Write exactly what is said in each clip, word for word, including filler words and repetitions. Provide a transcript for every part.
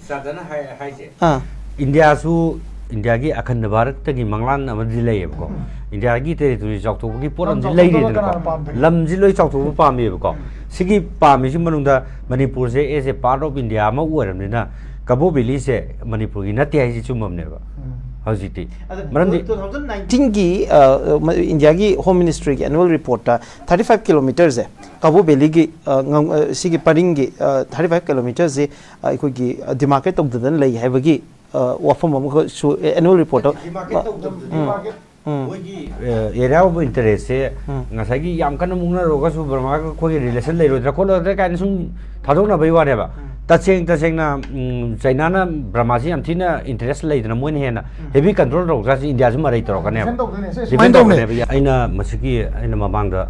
ꯆꯥꯟꯗꯅ ꯍꯥꯏ- ꯍꯥꯏꯁꯦ, ꯑꯥ꯫ ꯏꯟꯗꯤꯌꯥꯁꯨ, ꯏꯟꯗꯤꯌꯥꯒꯤ ꯑꯈꯟꯗ ꯚꯥꯔꯠꯇꯒꯤ ꯃꯪꯂꯥꯟ ꯑꯃꯗꯤ ꯂꯩꯌꯦꯕꯀꯣ꯫ ꯏꯟꯗꯤꯌꯥꯒꯤ ꯇꯦꯔꯤꯇꯣꯔꯤ ꯆꯥꯎꯊꯣꯛꯄꯒꯤ ꯄꯣꯠ ꯂꯝ ꯑꯃꯗꯤ ꯆꯥꯎꯊꯣꯛꯇꯕ ꯂꯩꯔꯤꯗꯅꯀꯣ꯫ ꯀꯅꯥꯅ ꯄꯥꯝꯗꯣꯔꯤꯒꯦ? ꯂꯝꯁꯤ ꯂꯣꯏ ꯆꯥꯎꯊꯣꯛꯄ ꯄꯥꯝꯃꯦꯕꯀꯣ꯫ ꯁꯤꯒꯤ ꯄꯥꯝꯃꯤꯁꯤ ꯃꯅꯨꯡꯗ ꯃꯅꯤꯄꯨꯔꯁꯦ as a part of India ꯑꯃ ꯑꯣꯏꯔꯕꯅꯤꯅ ꯀꯕꯣ ꯚꯦꯂꯤꯁꯦ ꯃꯅꯤꯄꯨꯔꯒꯤ ꯅꯠꯇꯦ ꯍꯥꯏꯁꯤ ꯆꯨꯝꯃꯕꯅꯦꯕ꯫ ꯎꯝ꯫ ꯍꯧꯖꯤꯛꯇꯤ ꯑꯗ ꯃꯔꯝꯗꯤ two thousand nineteen ꯒꯤ, ꯑ, ꯃ-, ꯏꯟꯗꯤꯌꯥꯒꯤ ꯍꯣꯝ ꯃꯤꯅꯤꯁꯇ꯭ꯔꯤꯒꯤ ꯑꯦꯅꯨꯋꯦꯜ ꯔꯤꯄꯣꯔꯠꯇ thirty five kilometre ꯁꯦ ꯀꯕꯣ ꯚꯦꯂꯤꯒꯤ, ꯑ, ꯉꯝ-, ꯑ, ꯁꯤꯒꯤ ꯄꯔꯤꯡꯒꯤ, ꯑ, thirty five kilometre ꯁꯦ, ꯑ, ꯑꯩꯈꯣꯏꯒꯤ, ꯑ, ꯗꯤꯃꯥꯔꯀꯦꯠ ꯇꯧꯗꯗꯅ ꯂꯩ ꯍꯥꯏꯕꯒꯤ, ꯑ, ꯋꯥꯐꯝ ꯑꯃꯈꯛꯁꯨ ꯑꯦꯅꯨꯋꯦꯜ ꯔꯤꯄꯣꯔꯠꯇ ꯗꯤꯃꯥꯔꯀꯦꯠ ꯇꯧꯗꯕꯗꯨꯗꯤ ꯎꯝ꯫ ꯃꯥꯔꯀꯦꯠ ꯎꯝ꯫ ꯃꯣꯏꯒꯤ, ꯑ, ꯑꯦꯔꯤꯌꯥ ꯑꯣꯐ ꯏꯟꯇꯔꯦꯁꯁꯦ ꯎꯝ꯫ ꯉꯁꯥꯏꯒꯤ ꯌꯥꯝ ꯀꯟꯅ ꯃꯨꯛꯅꯔꯨꯔꯒꯁꯨ ꯕꯔꯃꯥꯒ ꯑꯩꯈꯣꯏꯒꯤ ꯔꯤꯂꯦꯁꯟ ꯂꯩꯔꯣꯏꯗ꯭ꯔꯥ ꯈꯣꯠꯂꯣꯏꯗ꯭ꯔꯥ ꯀꯥꯏꯅ ꯁꯨꯝ ꯊꯥꯗꯣꯛꯅꯕꯩ ꯋꯥꯅꯦꯕ꯫ ꯎꯝ꯫ ꯇꯁꯦꯡ ꯇꯁꯦꯡꯅ, ꯎꯝ, ꯆꯩꯅꯥꯅ ꯕꯔꯃꯥꯁꯤ ꯌꯥꯝ ꯊꯤꯅ ꯏꯟꯇꯔꯦꯁ ꯂꯩꯗꯅ ꯃꯣꯏꯅ ꯍꯦꯟꯅ ꯎꯝ꯫ ꯍꯦꯚꯤ ꯀꯟꯇ꯭ꯔꯣꯜ ꯇꯧꯔꯛꯇ꯭ꯔꯁꯤ ꯏꯟꯗꯤꯌꯥꯁꯨ ꯃꯔꯩ ꯇꯧꯔꯛꯀꯅꯦꯕ꯫ ꯗꯤꯐꯦꯟ ꯇꯧꯗꯣꯏꯅꯦ꯫ ꯁꯦ, ꯗꯤꯐꯦꯟ ꯁꯨꯃꯥꯏꯅ ꯇꯧꯕꯅꯦ꯫ ꯇꯧꯔꯛꯀꯅꯦꯕ꯫ ꯑꯩꯅ ꯃꯁꯤꯒꯤ, ꯑꯩꯅ ꯃꯃꯥꯡꯗ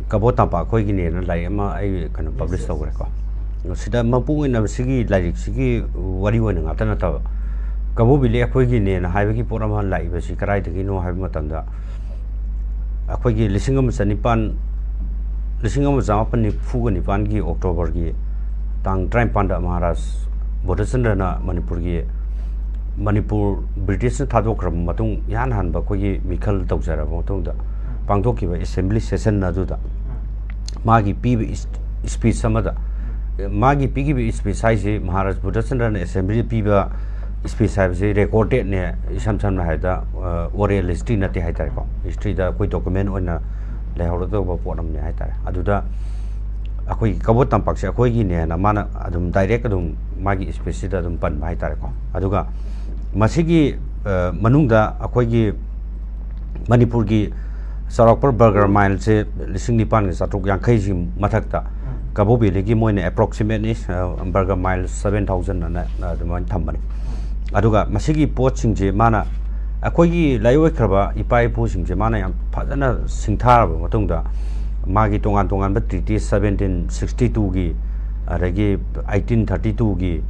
ꯀꯕꯣ ꯇꯝꯄꯥꯛ ꯑꯩꯈꯣꯏꯒꯤꯅꯦꯅ ꯂꯥꯏꯔꯤꯛ ꯑꯃ ꯑꯩ ꯀꯩꯅꯣ ꯄꯕ꯭ꯂꯤꯁ ꯇꯧꯈ꯭ꯔꯦꯀꯣ꯫ ꯁꯤꯗ ꯃꯄꯨꯡ ꯑꯣꯏꯅ ꯁꯤꯒꯤ ꯂꯥꯏꯔꯤꯛꯁꯤꯒꯤ ꯋꯥꯔꯤ ꯑꯣꯏꯅ ꯉꯥꯛꯇ ꯅꯠꯇꯕ, ꯀꯕꯣ ꯚꯦꯂꯤ ꯑꯩꯈꯣꯏꯒꯤꯅꯦꯅ ꯍꯥꯏꯕꯒꯤ ꯄꯣꯠ ꯑꯃ ꯂꯥꯛꯏꯕꯁꯤ ꯀꯗꯥꯏꯗꯒꯤꯅꯣ ꯍꯥꯏꯕ ꯃꯇꯝꯗ, ꯑꯩꯈꯣꯏꯒꯤ ꯂꯤꯁꯤꯡ ꯑꯃ ꯆꯅꯤꯄꯥꯟ, ꯂꯤꯁꯤꯡ ꯑꯃ ꯆꯃꯥꯄꯟ ꯅꯤꯐꯨꯒ ꯅꯤꯄꯥꯟꯒꯤ ꯑꯣꯛꯇꯣꯕꯔꯒꯤ ꯇꯥꯡ ꯇꯔꯥꯅꯤꯄꯥꯟꯗ ꯃꯍꯥꯔꯥꯖ ꯕꯣꯙꯆꯟꯗ꯭ꯔꯅ ꯃꯅꯤꯄꯨꯔꯒꯤ, ꯃꯅꯤꯄꯨꯔ ꯕ꯭ꯔꯤꯇꯤꯁꯅ ꯊꯥꯗꯣꯛꯈ꯭ꯔꯕ ꯃꯇꯨꯡ ꯏꯍꯥꯟ ꯍꯥꯟꯕ ꯑꯩꯈꯣꯏꯒꯤ ꯃꯤꯈꯜ ꯇꯧꯖꯔꯕ ꯃꯇꯨꯡꯗ ꯄꯥꯡꯊꯣꯛꯈꯤꯕ ꯑꯦꯁꯦꯝꯕ꯭ꯂꯤ ꯁꯦꯁꯟ ꯑꯗꯨꯗ ꯃꯥꯒꯤ ꯄꯤꯕ ꯏꯁ-, ꯏꯁꯄꯤꯆ ꯑꯃꯗ, ꯃꯥꯒꯤ ꯄꯤꯈꯤꯕ ꯏꯁꯄꯤꯆ ꯍꯥꯏꯁꯤ ꯃꯍꯥꯔꯥꯖ ꯕꯨꯙꯆꯟꯗ꯭ꯔꯅ ꯑꯦꯁꯦꯝꯕ꯭ꯂꯤꯗ ꯄꯤꯕ ꯏꯁꯄꯤꯆ ꯍꯥꯏꯕꯁꯤ ꯔꯦꯀꯣꯔꯗꯦꯠꯅꯦ, ꯏꯁꯝ ꯁꯝꯅ ꯍꯥꯏꯔꯕꯗ, ꯑ, ꯑꯣꯔꯦꯜ ꯍꯤꯁꯇ꯭ꯔꯤ ꯅꯠꯇꯦ ꯍꯥꯏꯇꯥꯔꯦꯀꯣ꯫ ꯍꯤꯁꯇ꯭ꯔꯤꯗ ꯑꯩꯈꯣꯏ ꯗꯣꯀꯨꯃꯦꯟ ꯑꯣꯏꯅ ꯂꯩꯍꯧꯔꯗꯧꯕ ꯄꯣꯠ ꯑꯃꯅꯦ ꯍꯥꯏꯇꯥꯔꯦ꯫ ꯑꯗꯨꯗ ꯑꯩꯈꯣꯏꯒꯤ ꯀꯕꯣ ꯇꯝꯄꯥꯛꯁꯦ ꯑꯩꯈꯣꯏꯒꯤꯅꯦꯅ ꯃꯥꯅ ꯑꯗꯨꯝ ꯗꯥꯏꯔꯦꯛ ꯑꯗꯨꯝ ꯃꯥꯒꯤ ꯏꯁꯄꯤꯆꯁꯤꯗ ꯑꯗꯨꯝ ꯄꯟꯕ ꯍꯥꯏꯇꯥꯔꯦꯀꯣ꯫ ꯑꯗꯨꯒ ꯃꯁꯤꯒꯤ, ꯑ, ꯃꯅꯨꯡꯗ ꯑꯩꯈꯣꯏꯒꯤ ꯃꯅꯤꯄꯨꯔꯒꯤ ꯆꯥꯎꯔꯥꯛꯄ ꯕꯔꯒꯔ ꯃꯥꯏꯜꯁꯦ ꯂꯤꯁꯤꯡ ꯅꯤꯄꯥꯟꯒ ꯆꯥꯇ꯭ꯔꯨꯛ ꯌꯥꯡꯈꯩꯁꯤ ꯃꯊꯛꯇ ꯀꯕꯣ ꯚꯦꯂꯤꯒꯤ ꯃꯣꯏꯅ ꯑꯦꯄ꯭ꯔꯣꯛꯁꯤꯃꯦꯠꯂꯤ, ꯑ, ꯕꯔꯒꯔ ꯃꯥꯏꯜ seven thousand ꯑꯅ, ꯑ, ꯑꯗꯨꯃꯥꯏꯅ ꯊꯝꯕꯅꯤ꯫ ꯑꯗꯨꯒ ꯃꯁꯤꯒꯤ ꯄꯣꯠꯁꯤꯡꯁꯦ ꯃꯥꯅ ꯑꯩꯈꯣꯏꯒꯤ ꯂꯥꯏꯑꯣꯏꯈ꯭ꯔꯕ ꯏꯄꯥ ꯏꯄꯨꯁꯤꯡꯁꯦ ꯃꯥꯅ ꯌꯥꯝ ꯐꯖꯅ ꯁꯤꯡꯊꯥꯔꯕ ꯃꯇꯨꯡꯗ ꯃꯥꯒꯤ ꯇꯣꯉꯥꯟ ꯇꯣꯉꯥꯟꯕ treaty seventeen sixty twoꯒꯤ, ꯑꯗꯒꯤ eighteen thirty twoꯒꯤ,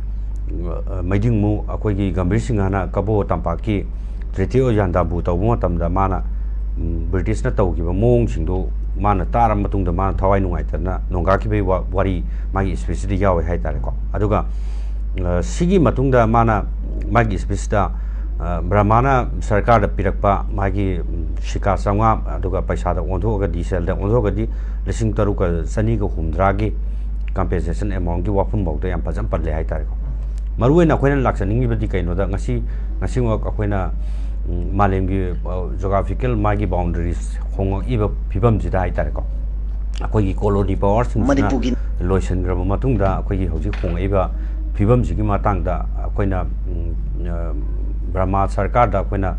ꯑ, ꯃꯩꯗꯤꯡꯃꯨ ꯑꯩꯈꯣꯏꯒꯤ ꯒꯝꯚꯤꯔ ꯁꯤꯡꯍꯅ ꯀꯕꯣ ꯇꯝꯄꯥꯛꯀꯤ treaty of Yandabo ꯇꯧꯕ ꯃꯇꯝꯗ ꯃꯥꯅ, ꯎꯝ, ꯕ꯭ꯔꯤꯇꯤꯁꯅ ꯇꯧꯈꯤꯕ ꯃꯑꯣꯡꯁꯤꯡꯗꯨ ꯃꯥꯅ ꯇꯥꯔꯕ ꯃꯇꯨꯡꯗ ꯃꯥꯅ ꯊꯋꯥꯏ ꯅꯨꯡꯉꯥꯏꯇꯗꯅ ꯅꯣꯡꯒꯥꯈꯤꯕꯒꯤ ꯋꯥ-, ꯋꯥꯔꯤ ꯃꯥꯒꯤ ꯏꯁꯄꯤꯆꯁꯤꯗ ꯌꯥꯎꯋꯦ ꯍꯥꯏꯇꯥꯔꯦꯀꯣ꯫ ꯑꯗꯨꯒ ꯑ, ꯁꯤꯒꯤ ꯃꯇꯨꯡꯗ ꯃꯥꯅ ꯃꯥꯒꯤ ꯁ꯭ꯄꯤꯆꯇ, ꯑ, ꯕꯔꯃꯥꯅ ꯁꯔꯀꯥꯔꯗ ꯄꯤꯔꯛꯄ ꯃꯥꯒꯤ, ꯎꯝ, ꯁꯤꯀꯥ ꯆꯥꯝꯃꯉꯥ, ꯑꯗꯨꯒ ꯄꯩꯁꯥꯗ ꯑꯣꯟꯊꯣꯛꯑꯒꯗꯤ, ꯁꯦꯜꯗ ꯑꯣꯟꯊꯣꯛꯑꯒꯗꯤ ꯂꯤꯁꯤꯡ ꯇꯔꯨꯛꯀ ꯆꯅꯤꯒ ꯍꯨꯝꯗ꯭ꯔꯥꯒꯤ compensation amountꯀꯤ ꯋꯥꯐꯝꯐꯥꯎꯗ ꯌꯥꯝ ꯐꯖꯅ ꯄꯜꯂꯦ ꯍꯥꯏꯇꯥꯔꯦꯀꯣ꯫ ꯃꯔꯨꯑꯣꯏꯅ ꯑꯩꯈꯣꯏꯅ ꯂꯥꯛꯆꯅꯤꯡꯉꯤꯕꯗꯤ ꯀꯩꯅꯣꯗ, ꯉꯁꯤ, ꯉꯁꯤꯃꯛ ꯑꯩꯈꯣꯏꯅ, ꯎꯝ, ꯃꯥꯂꯦꯝꯒꯤ, ꯑ, geographical ꯃꯥꯒꯤ boundaries ꯍꯣꯡꯉꯛꯏꯕ ꯐꯤꯕꯝꯁꯤꯗ ꯍꯥꯏꯇꯥꯔꯦꯀꯣ, ꯑꯩꯈꯣꯏꯒꯤ colony powerꯁꯤꯡꯁꯤꯅ ꯃꯅꯤꯄꯨꯔꯒꯤ ꯂꯣꯏꯁꯤꯟꯈ꯭ꯔꯕ ꯃꯇꯨꯡꯗ ꯑꯩꯈꯣꯏꯒꯤ ꯍꯧꯖꯤꯛ ꯍꯣꯡꯉꯛꯏꯕ ꯐꯤꯕꯝꯁꯤꯒꯤ ꯃꯇꯥꯡꯗ ꯑꯩꯈꯣꯏꯅ, ꯎꯝ, ꯑ, ꯕꯔꯃꯥ ꯁꯔꯀꯥꯔꯗ ꯑꯩꯈꯣꯏꯅ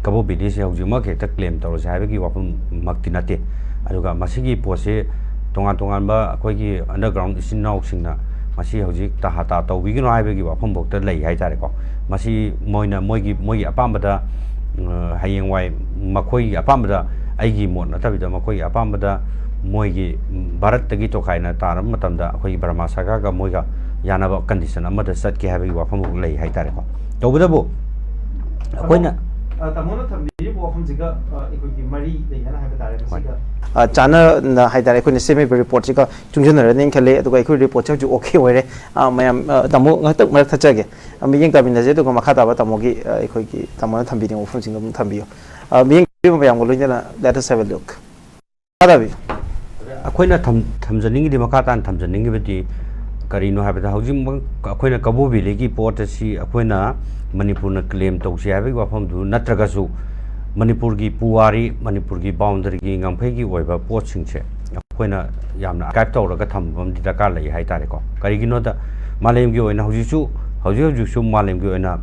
ꯀꯕꯣ ꯚꯦꯂꯤꯁꯦ ꯍꯧꯖꯤꯛꯃꯛ ꯍꯦꯛꯇ claim ꯇꯧꯔꯁꯦ ꯍꯥꯏꯕꯒꯤ ꯋꯥꯐꯝꯃꯛꯇꯤ ꯅꯠꯇꯦ꯫ ꯑꯗꯨꯒ ꯃꯁꯤꯒꯤ ꯄꯣꯠꯁꯤ ꯇꯣꯉꯥꯟ ꯇꯣꯉꯥꯟꯕ ꯑꯩꯈꯣꯏꯒꯤ underground ꯏꯆꯤꯟ ꯏꯅꯥꯎꯁꯤꯡꯅ ꯃꯁꯤ ꯍꯧꯖꯤꯛ ꯇꯍꯥ ꯇꯥ ꯇꯧꯕꯤꯒꯅꯨ ꯍꯥꯏꯕꯒꯤ ꯋꯥꯐꯝꯐꯥꯎꯗ ꯂꯩ ꯍꯥꯏꯇꯥꯔꯦꯀꯣ꯫ ꯃꯁꯤ ꯃꯣꯏꯅ ꯃꯣꯏꯒꯤ, ꯃꯣꯏꯒꯤ ꯑꯄꯥꯝꯕꯗ, ꯎꯝ, ꯍꯌꯦꯡꯋꯥꯏ ꯃꯈꯣꯏꯒꯤ ꯑꯄꯥꯝꯕꯗ, ꯑꯩꯒꯤ ꯃꯣꯠ ꯅꯠꯇꯕꯤꯗ ꯃꯈꯣꯏꯒꯤ ꯑꯄꯥꯝꯕꯗ ꯃꯣꯏꯒꯤ, ꯎꯝ, ꯚꯥꯔꯠꯇꯒꯤ ꯇꯣꯈꯥꯏꯅ ꯇꯥꯔꯕ ꯃꯇꯝꯗ ꯑꯩꯈꯣꯏꯒꯤ ꯕꯔꯃꯥ ꯁꯔꯀꯥꯔꯒ ꯃꯣꯏꯒ ꯌꯥꯅꯕ condition ꯑꯃꯗ ꯆꯠꯀꯦ ꯍꯥꯏꯕꯒꯤ ꯋꯥꯐꯝ ꯂꯩ ꯍꯥꯏꯇꯥꯔꯦꯀꯣ꯫ ꯇꯧꯕꯇꯕꯨ ꯑꯩꯈꯣꯏꯅ ꯑ, ꯇꯥꯃꯣꯅ ꯊꯝꯕꯤꯔꯤꯕ ꯋꯥꯐꯝꯁꯤꯒ, ꯑ, ꯑꯩꯈꯣꯏꯒꯤ ꯃꯔꯤ ꯂꯩꯅꯅ ꯍꯥꯏꯕ ꯇꯥꯔꯦ ꯍꯣꯏ꯫ ꯃꯁꯤꯒ꯫ ꯑ, ꯆꯥꯟꯅꯅ ꯍꯥꯏꯇꯥꯔꯦ, ꯑꯩꯈꯣꯏꯅ ꯁꯦꯝꯃꯤꯕ reportꯁꯤꯒ ꯆꯨꯡꯁꯤꯟꯅꯔꯅꯤꯅ ꯈꯜꯂꯤ꯫ ꯑꯗꯨꯒ ꯑꯩꯈꯣꯏ reportꯁꯦ ꯍꯧꯖꯤꯛ okay ꯑꯣꯏꯔꯦ꯫ ꯑ, ꯃꯌꯥꯝ, ꯑ, ꯇꯥꯃꯣ ꯉꯥꯏꯍꯥꯛꯇꯪ ꯃꯔꯛ ꯊꯠꯆꯒꯦ꯫ ꯑ, ꯃꯤꯠꯌꯦꯡ ꯇꯥꯃꯤꯟꯅꯁꯦ꯫ ꯑꯗꯨꯒ ꯃꯈꯥ ꯇꯥꯕ ꯇꯥꯃꯣꯒꯤ, ꯑ, ꯑꯩꯈꯣꯏꯒꯤ ꯇꯥꯃꯣꯅ ꯊꯝꯕꯤꯅꯤꯡꯕ ꯋꯥꯐꯝꯁꯤꯡꯗꯣ ꯑꯗꯨꯝ ꯊꯝꯕꯤꯌꯨ꯫ ꯑ, ꯃꯤꯠꯌꯦꯡ ꯇꯥꯕꯤꯕ ꯃꯌꯥꯝꯒ ꯂꯣꯏꯅꯅ let us have a look꯫ ꯃꯈꯥ ꯇꯥꯕꯤꯌꯨ꯫ ꯑꯩꯈꯣꯏꯅ ꯊꯝ-, ꯊꯝꯖꯅꯤꯡꯉꯤꯗꯤ, ꯃꯈꯥ ꯇꯥꯅ ꯊꯝꯖꯅꯤꯡꯉꯤꯕꯗꯤ ꯀꯔꯤꯅꯣ ꯍꯥꯏꯕꯗ, ꯍꯧꯖꯤꯛꯃꯛ ꯑꯩꯈꯣꯏꯅ ꯀꯕꯣ ꯚꯦꯂꯤꯒꯤ ꯄꯣꯠ ꯑꯁꯤ ꯑꯩꯈꯣꯏꯅ ꯃꯅꯤꯄꯨꯔꯅ claim ꯇꯧꯁꯤ ꯍꯥꯏꯕꯒꯤ ꯋꯥꯐꯝꯗꯨ ꯅꯠꯇ꯭ꯔꯒꯁꯨ, ꯃꯅꯤꯄꯨꯔꯒꯤ ꯄꯨꯋꯥꯔꯤ, ꯃꯅꯤꯄꯨꯔꯒꯤ boundaryꯒꯤ ꯉꯝꯈꯩꯒꯤ ꯑꯣꯏꯕ ꯄꯣꯠꯁꯤꯡꯁꯦ ꯑꯩꯈꯣꯏꯅ ꯌꯥꯝꯅ archive ꯇꯧꯔꯒ ꯊꯝꯕ ꯑꯃꯗꯤ ꯗꯔꯀꯥꯔ ꯂꯩ ꯍꯥꯏꯇꯥꯔꯦꯀꯣ꯫ ꯀꯔꯤꯒꯤꯅꯣꯗ, ꯃꯥꯂꯦꯝꯒꯤ ꯑꯣꯏꯅ ꯍꯧꯖꯤꯛꯁꯨ, ꯍꯧꯖꯤꯛ ꯍꯧꯖꯤꯛꯁꯨ ꯃꯥꯂꯦꯝꯒꯤ ꯑꯣꯏꯅ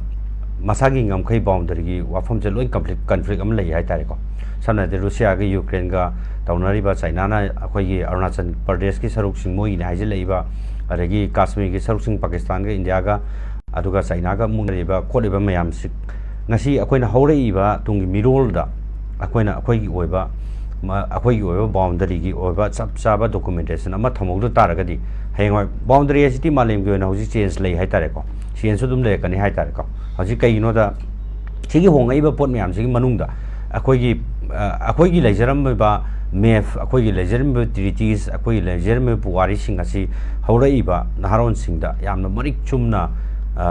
ꯃꯁꯥꯒꯤ ꯉꯝꯈꯩ, boundaryꯒꯤ ꯋꯥꯐꯝꯁꯦ ꯂꯣꯏ conflict, conflict ꯑꯃ ꯂꯩ ꯍꯥꯏꯇꯥꯔꯦꯀꯣ꯫ ꯁꯝꯅ ꯍꯥꯏꯔꯕꯗ ꯔꯨꯁꯤꯌꯥꯒ ꯌꯨꯀ꯭ꯔꯦꯟꯒ ꯇꯧꯅꯔꯤꯕ, ꯆꯥꯏꯅꯥꯅ ꯑꯩꯈꯣꯏꯒꯤ ꯑꯔꯨꯅꯥꯆꯜ ꯄ꯭ꯔꯗꯦꯁꯀꯤ ꯁꯔꯨꯛꯁꯤꯡ ꯃꯣꯏꯒꯤꯅꯤ ꯍꯥꯏꯖꯤꯜꯂꯛꯏꯕ, ꯑꯗꯒꯤ ꯀꯥꯁꯃꯤꯔꯒꯤ ꯁꯔꯨꯛꯁꯤꯡ ꯄꯥꯀꯤꯁꯇꯥꯟꯒ ꯏꯟꯗꯤꯌꯥꯒ, ꯑꯗꯨꯒ ꯆꯥꯏꯅꯥꯒ ꯃꯨꯛꯅꯔꯤꯕ ꯈꯣꯠꯂꯤꯕ ꯃꯌꯥꯝꯁꯤ, ꯉꯁꯤ ꯑꯩꯈꯣꯏꯅ ꯍꯧꯔꯛꯏꯕ ꯇꯨꯡꯒꯤ ꯃꯤꯔꯣꯜꯗ ꯑꯩꯈꯣꯏꯅ ꯑꯩꯈꯣꯏꯒꯤ ꯑꯣꯏꯕ, ꯃ-, ꯑꯩꯈꯣꯏꯒꯤ ꯑꯣꯏꯕ boundaryꯒꯤ ꯑꯣꯏꯕ ꯆꯞ ꯆꯥꯕ documentation ꯑꯃ ꯊꯝꯍꯧꯗ ꯇꯥꯔꯒꯗꯤ, ꯍꯌꯦꯡꯋꯥꯏ boundary ꯑꯁꯤꯗꯤ ꯃꯥꯂꯦꯝꯒꯤ ꯑꯣꯏꯅ ꯍꯧꯖꯤꯛ change ꯂꯩ ꯍꯥꯏꯇꯥꯔꯦꯀꯣ, changeꯁꯨ ꯑꯗꯨꯝ ꯂꯩꯔꯛꯀꯅꯤ ꯍꯥꯏꯇꯥꯔꯦꯀꯣ꯫ ꯍꯧꯖꯤꯛ ꯀꯩꯒꯤꯅꯣꯗ, ꯁꯤꯒꯤ ꯍꯣꯡꯉꯛꯏꯕ ꯄꯣꯠ ꯃꯌꯥꯝꯁꯤꯒꯤ ꯃꯅꯨꯡꯗ ꯑꯩꯈꯣꯏꯒꯤ ꯑ, ꯑꯩꯈꯣꯏꯒꯤ ꯂꯩꯖꯔꯝꯃꯤꯕ ꯃꯦꯞ, ꯑꯩꯈꯣꯏꯒꯤ ꯂꯩꯖꯔꯝꯃꯤꯕ ꯇ꯭ꯔꯤꯇꯤꯁ, ꯑꯩꯈꯣꯏꯒꯤ ꯂꯩꯖꯔꯝꯃꯤꯕ ꯄꯨꯋꯥꯔꯤꯁꯤꯡ ꯑꯁꯤ ꯍꯧꯔꯛꯏꯕ ꯅꯍꯥꯔꯣꯟꯁꯤꯡꯗ ꯌꯥꯝꯅ ꯃꯔꯤꯛ ꯆꯨꯝꯅ, ꯑ,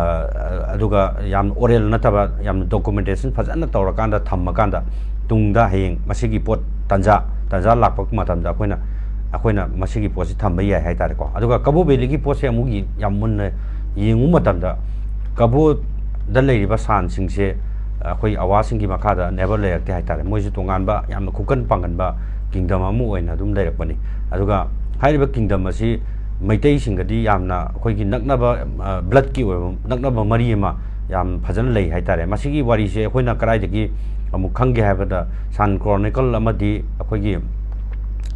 ꯑꯗꯨꯒ ꯌꯥꯝ ꯑꯣꯔꯦꯜ ꯅꯠꯇꯕ, ꯌꯥꯝꯅ ꯗꯣꯀꯨꯃꯦꯟꯇꯦꯁꯟ ꯐꯖꯅ ꯇꯧꯔꯀꯥꯟꯗ, ꯊꯝꯃꯀꯥꯟꯗ, ꯇꯨꯡꯗ ꯍꯌꯦꯡ ꯃꯁꯤꯒꯤ ꯄꯣꯠ ꯇꯟꯖꯥ, ꯇꯟꯖꯥ ꯂꯥꯛꯄ ꯃꯇꯝꯗ ꯑꯩꯈꯣꯏꯅ, ꯑꯩꯈꯣꯏꯅ ꯃꯁꯤꯒꯤ ꯄꯣꯠꯁꯤ ꯊꯝꯕ ꯌꯥꯏ ꯍꯥꯏꯇꯥꯔꯦꯀꯣ꯫ ꯑꯗꯨꯒ ꯀꯕꯣ ꯚꯦꯂꯤꯒꯤ ꯄꯣꯠꯁꯦ ꯑꯃꯨꯛ ꯌꯦ-, ꯌꯥꯝ ꯃꯨꯟꯅ ꯌꯦꯡꯉꯨ ꯃꯇꯝꯗ, ꯀꯕꯣꯗ ꯂꯩꯔꯤꯕ ꯁꯥꯟꯁꯤꯡꯁꯦ ꯑꯩꯈꯣꯏ ꯑꯋꯥꯁꯤꯡꯒꯤ ꯃꯈꯥꯗ ꯅꯦꯕꯔ ꯂꯩꯔꯛꯇꯦ ꯍꯥꯏꯇꯥꯔꯦ꯫ ꯃꯣꯏꯁꯨ ꯇꯣꯉꯥꯟꯕ, ꯌꯥꯝꯅ ꯈꯨꯀꯟ ꯄꯥꯡꯒꯟꯕ ꯀꯤꯡꯗꯝ ꯑꯃ ꯑꯣꯏꯅ ꯑꯗꯨꯝ ꯂꯩꯔꯛꯄꯅꯤ꯫ ꯑꯗꯨꯒ ꯍꯥꯏꯔꯤꯕ ꯀꯤꯡꯗꯝ ꯑꯁꯤ ꯃꯩꯇꯩꯁꯤꯡꯒꯗꯤ ꯌꯥꯝꯅ ꯑꯩꯈꯣꯏꯒꯤ ꯅꯛꯅꯕ, ꯑ, ꯕ꯭ꯂꯠꯀꯤ ꯑꯣꯏꯕ ꯅꯛꯅꯕ ꯃꯔꯤ ꯑꯃ ꯌꯥꯝ ꯐꯖꯅ ꯂꯩ ꯍꯥꯏꯇꯥꯔꯦ꯫ ꯃꯁꯤꯒꯤ ꯋꯥꯔꯤꯁꯦ ꯑꯩꯈꯣꯏꯅ ꯀꯗꯥꯏꯗꯒꯤ ꯑꯃꯨꯛ ꯈꯪꯒꯦ ꯍꯥꯏꯕꯗ, ꯁꯥꯟ ꯀ꯭ꯔꯣꯅꯤꯀꯜ ꯑꯃꯗꯤ ꯑꯩꯈꯣꯏꯒꯤ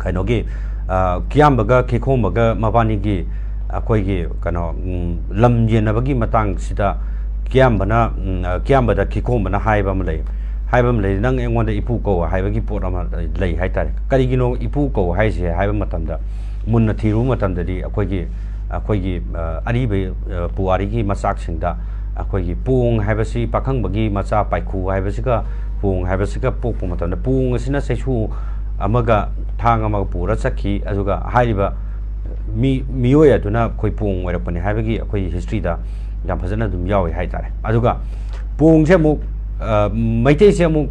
ꯀꯩꯅꯣꯒꯤ, ꯑ, ꯀꯤꯌꯥꯝꯕꯒ ꯈꯤꯈꯣꯡꯕꯒ ꯃꯕꯥꯅꯤꯒꯤ ꯑꯩꯈꯣꯏꯒꯤ ꯀꯩꯅꯣ, ꯎꯝ, ꯂꯝ ꯌꯦꯟꯅꯕꯒꯤ ꯃꯇꯥꯡꯁꯤꯗ ꯀꯤꯌꯥꯝꯕꯅ, ꯎꯝ, ꯑ, ꯀꯤꯌꯥꯝꯕꯗ ꯈꯤꯈꯣꯡꯕꯅ ꯍꯥꯏꯕ ꯑꯃ ꯂꯩ, ꯍꯥꯏꯕ ꯑꯃ ꯂꯩ, "ꯅꯪ ꯑꯩꯉꯣꯟꯗ ꯏꯄꯨ ꯀꯧ" ꯍꯥꯏꯕꯒꯤ ꯄꯣꯠ ꯑꯃ ꯂꯩ ꯍꯥꯏꯇꯥꯔꯦ꯫ ꯀꯔꯤꯒꯤꯅꯣ ꯏꯄꯨ ꯀꯧ ꯍꯥꯏꯁꯦ ꯍꯥꯏꯕ ꯃꯇꯝꯗ, ꯃꯨꯟꯅ ꯊꯤꯔꯨꯕ ꯃꯇꯝꯗꯗꯤ ꯑꯩꯈꯣꯏꯒꯤ, ꯑꯩꯈꯣꯏꯒꯤ, ꯑ, ꯑꯔꯤꯕ, ꯑ, ꯄꯨꯋꯥꯔꯤꯒꯤ ꯃꯆꯥꯛꯁꯤꯡꯗ ꯑꯩꯈꯣꯏꯒꯤ ꯄꯣꯡ ꯍꯥꯏꯕꯁꯤ, ꯄꯥꯈꯪꯕꯒꯤ ꯃꯆꯥ ꯄꯥꯏꯈꯨ ꯍꯥꯏꯕꯁꯤꯒ ꯄꯣꯡ ꯍꯥꯏꯕꯁꯤꯒ ꯄꯣꯛꯄ ꯃꯇꯝꯗ, ꯄꯣꯡ ꯑꯁꯤꯅ ꯆꯩꯁꯨ ꯑꯃꯒ ꯊꯥꯡ ꯑꯃꯒ ꯄꯨꯔ ꯆꯠꯈꯤ, ꯑꯗꯨꯒ ꯍꯥꯏꯔꯤꯕ ꯃꯤ-, ꯃꯤꯑꯣꯏ ꯑꯗꯨꯅ ꯑꯩꯈꯣꯏ ꯄꯣꯡ ꯑꯣꯏꯔꯛꯄꯅꯤ ꯍꯥꯏꯕꯒꯤ ꯑꯩꯈꯣꯏꯒꯤ ꯍꯤꯁꯇ꯭ꯔꯤꯗ ꯌꯥꯝ ꯐꯖꯅ ꯑꯗꯨꯝ ꯌꯥꯎꯋꯤ ꯍꯥꯏꯇꯥꯔꯦ꯫ ꯑꯗꯨꯒ ꯄꯣꯡꯁꯦ ꯑꯃꯨꯛ, ꯑ, ꯃꯩꯇꯩꯁꯦ ꯑꯃꯨꯛ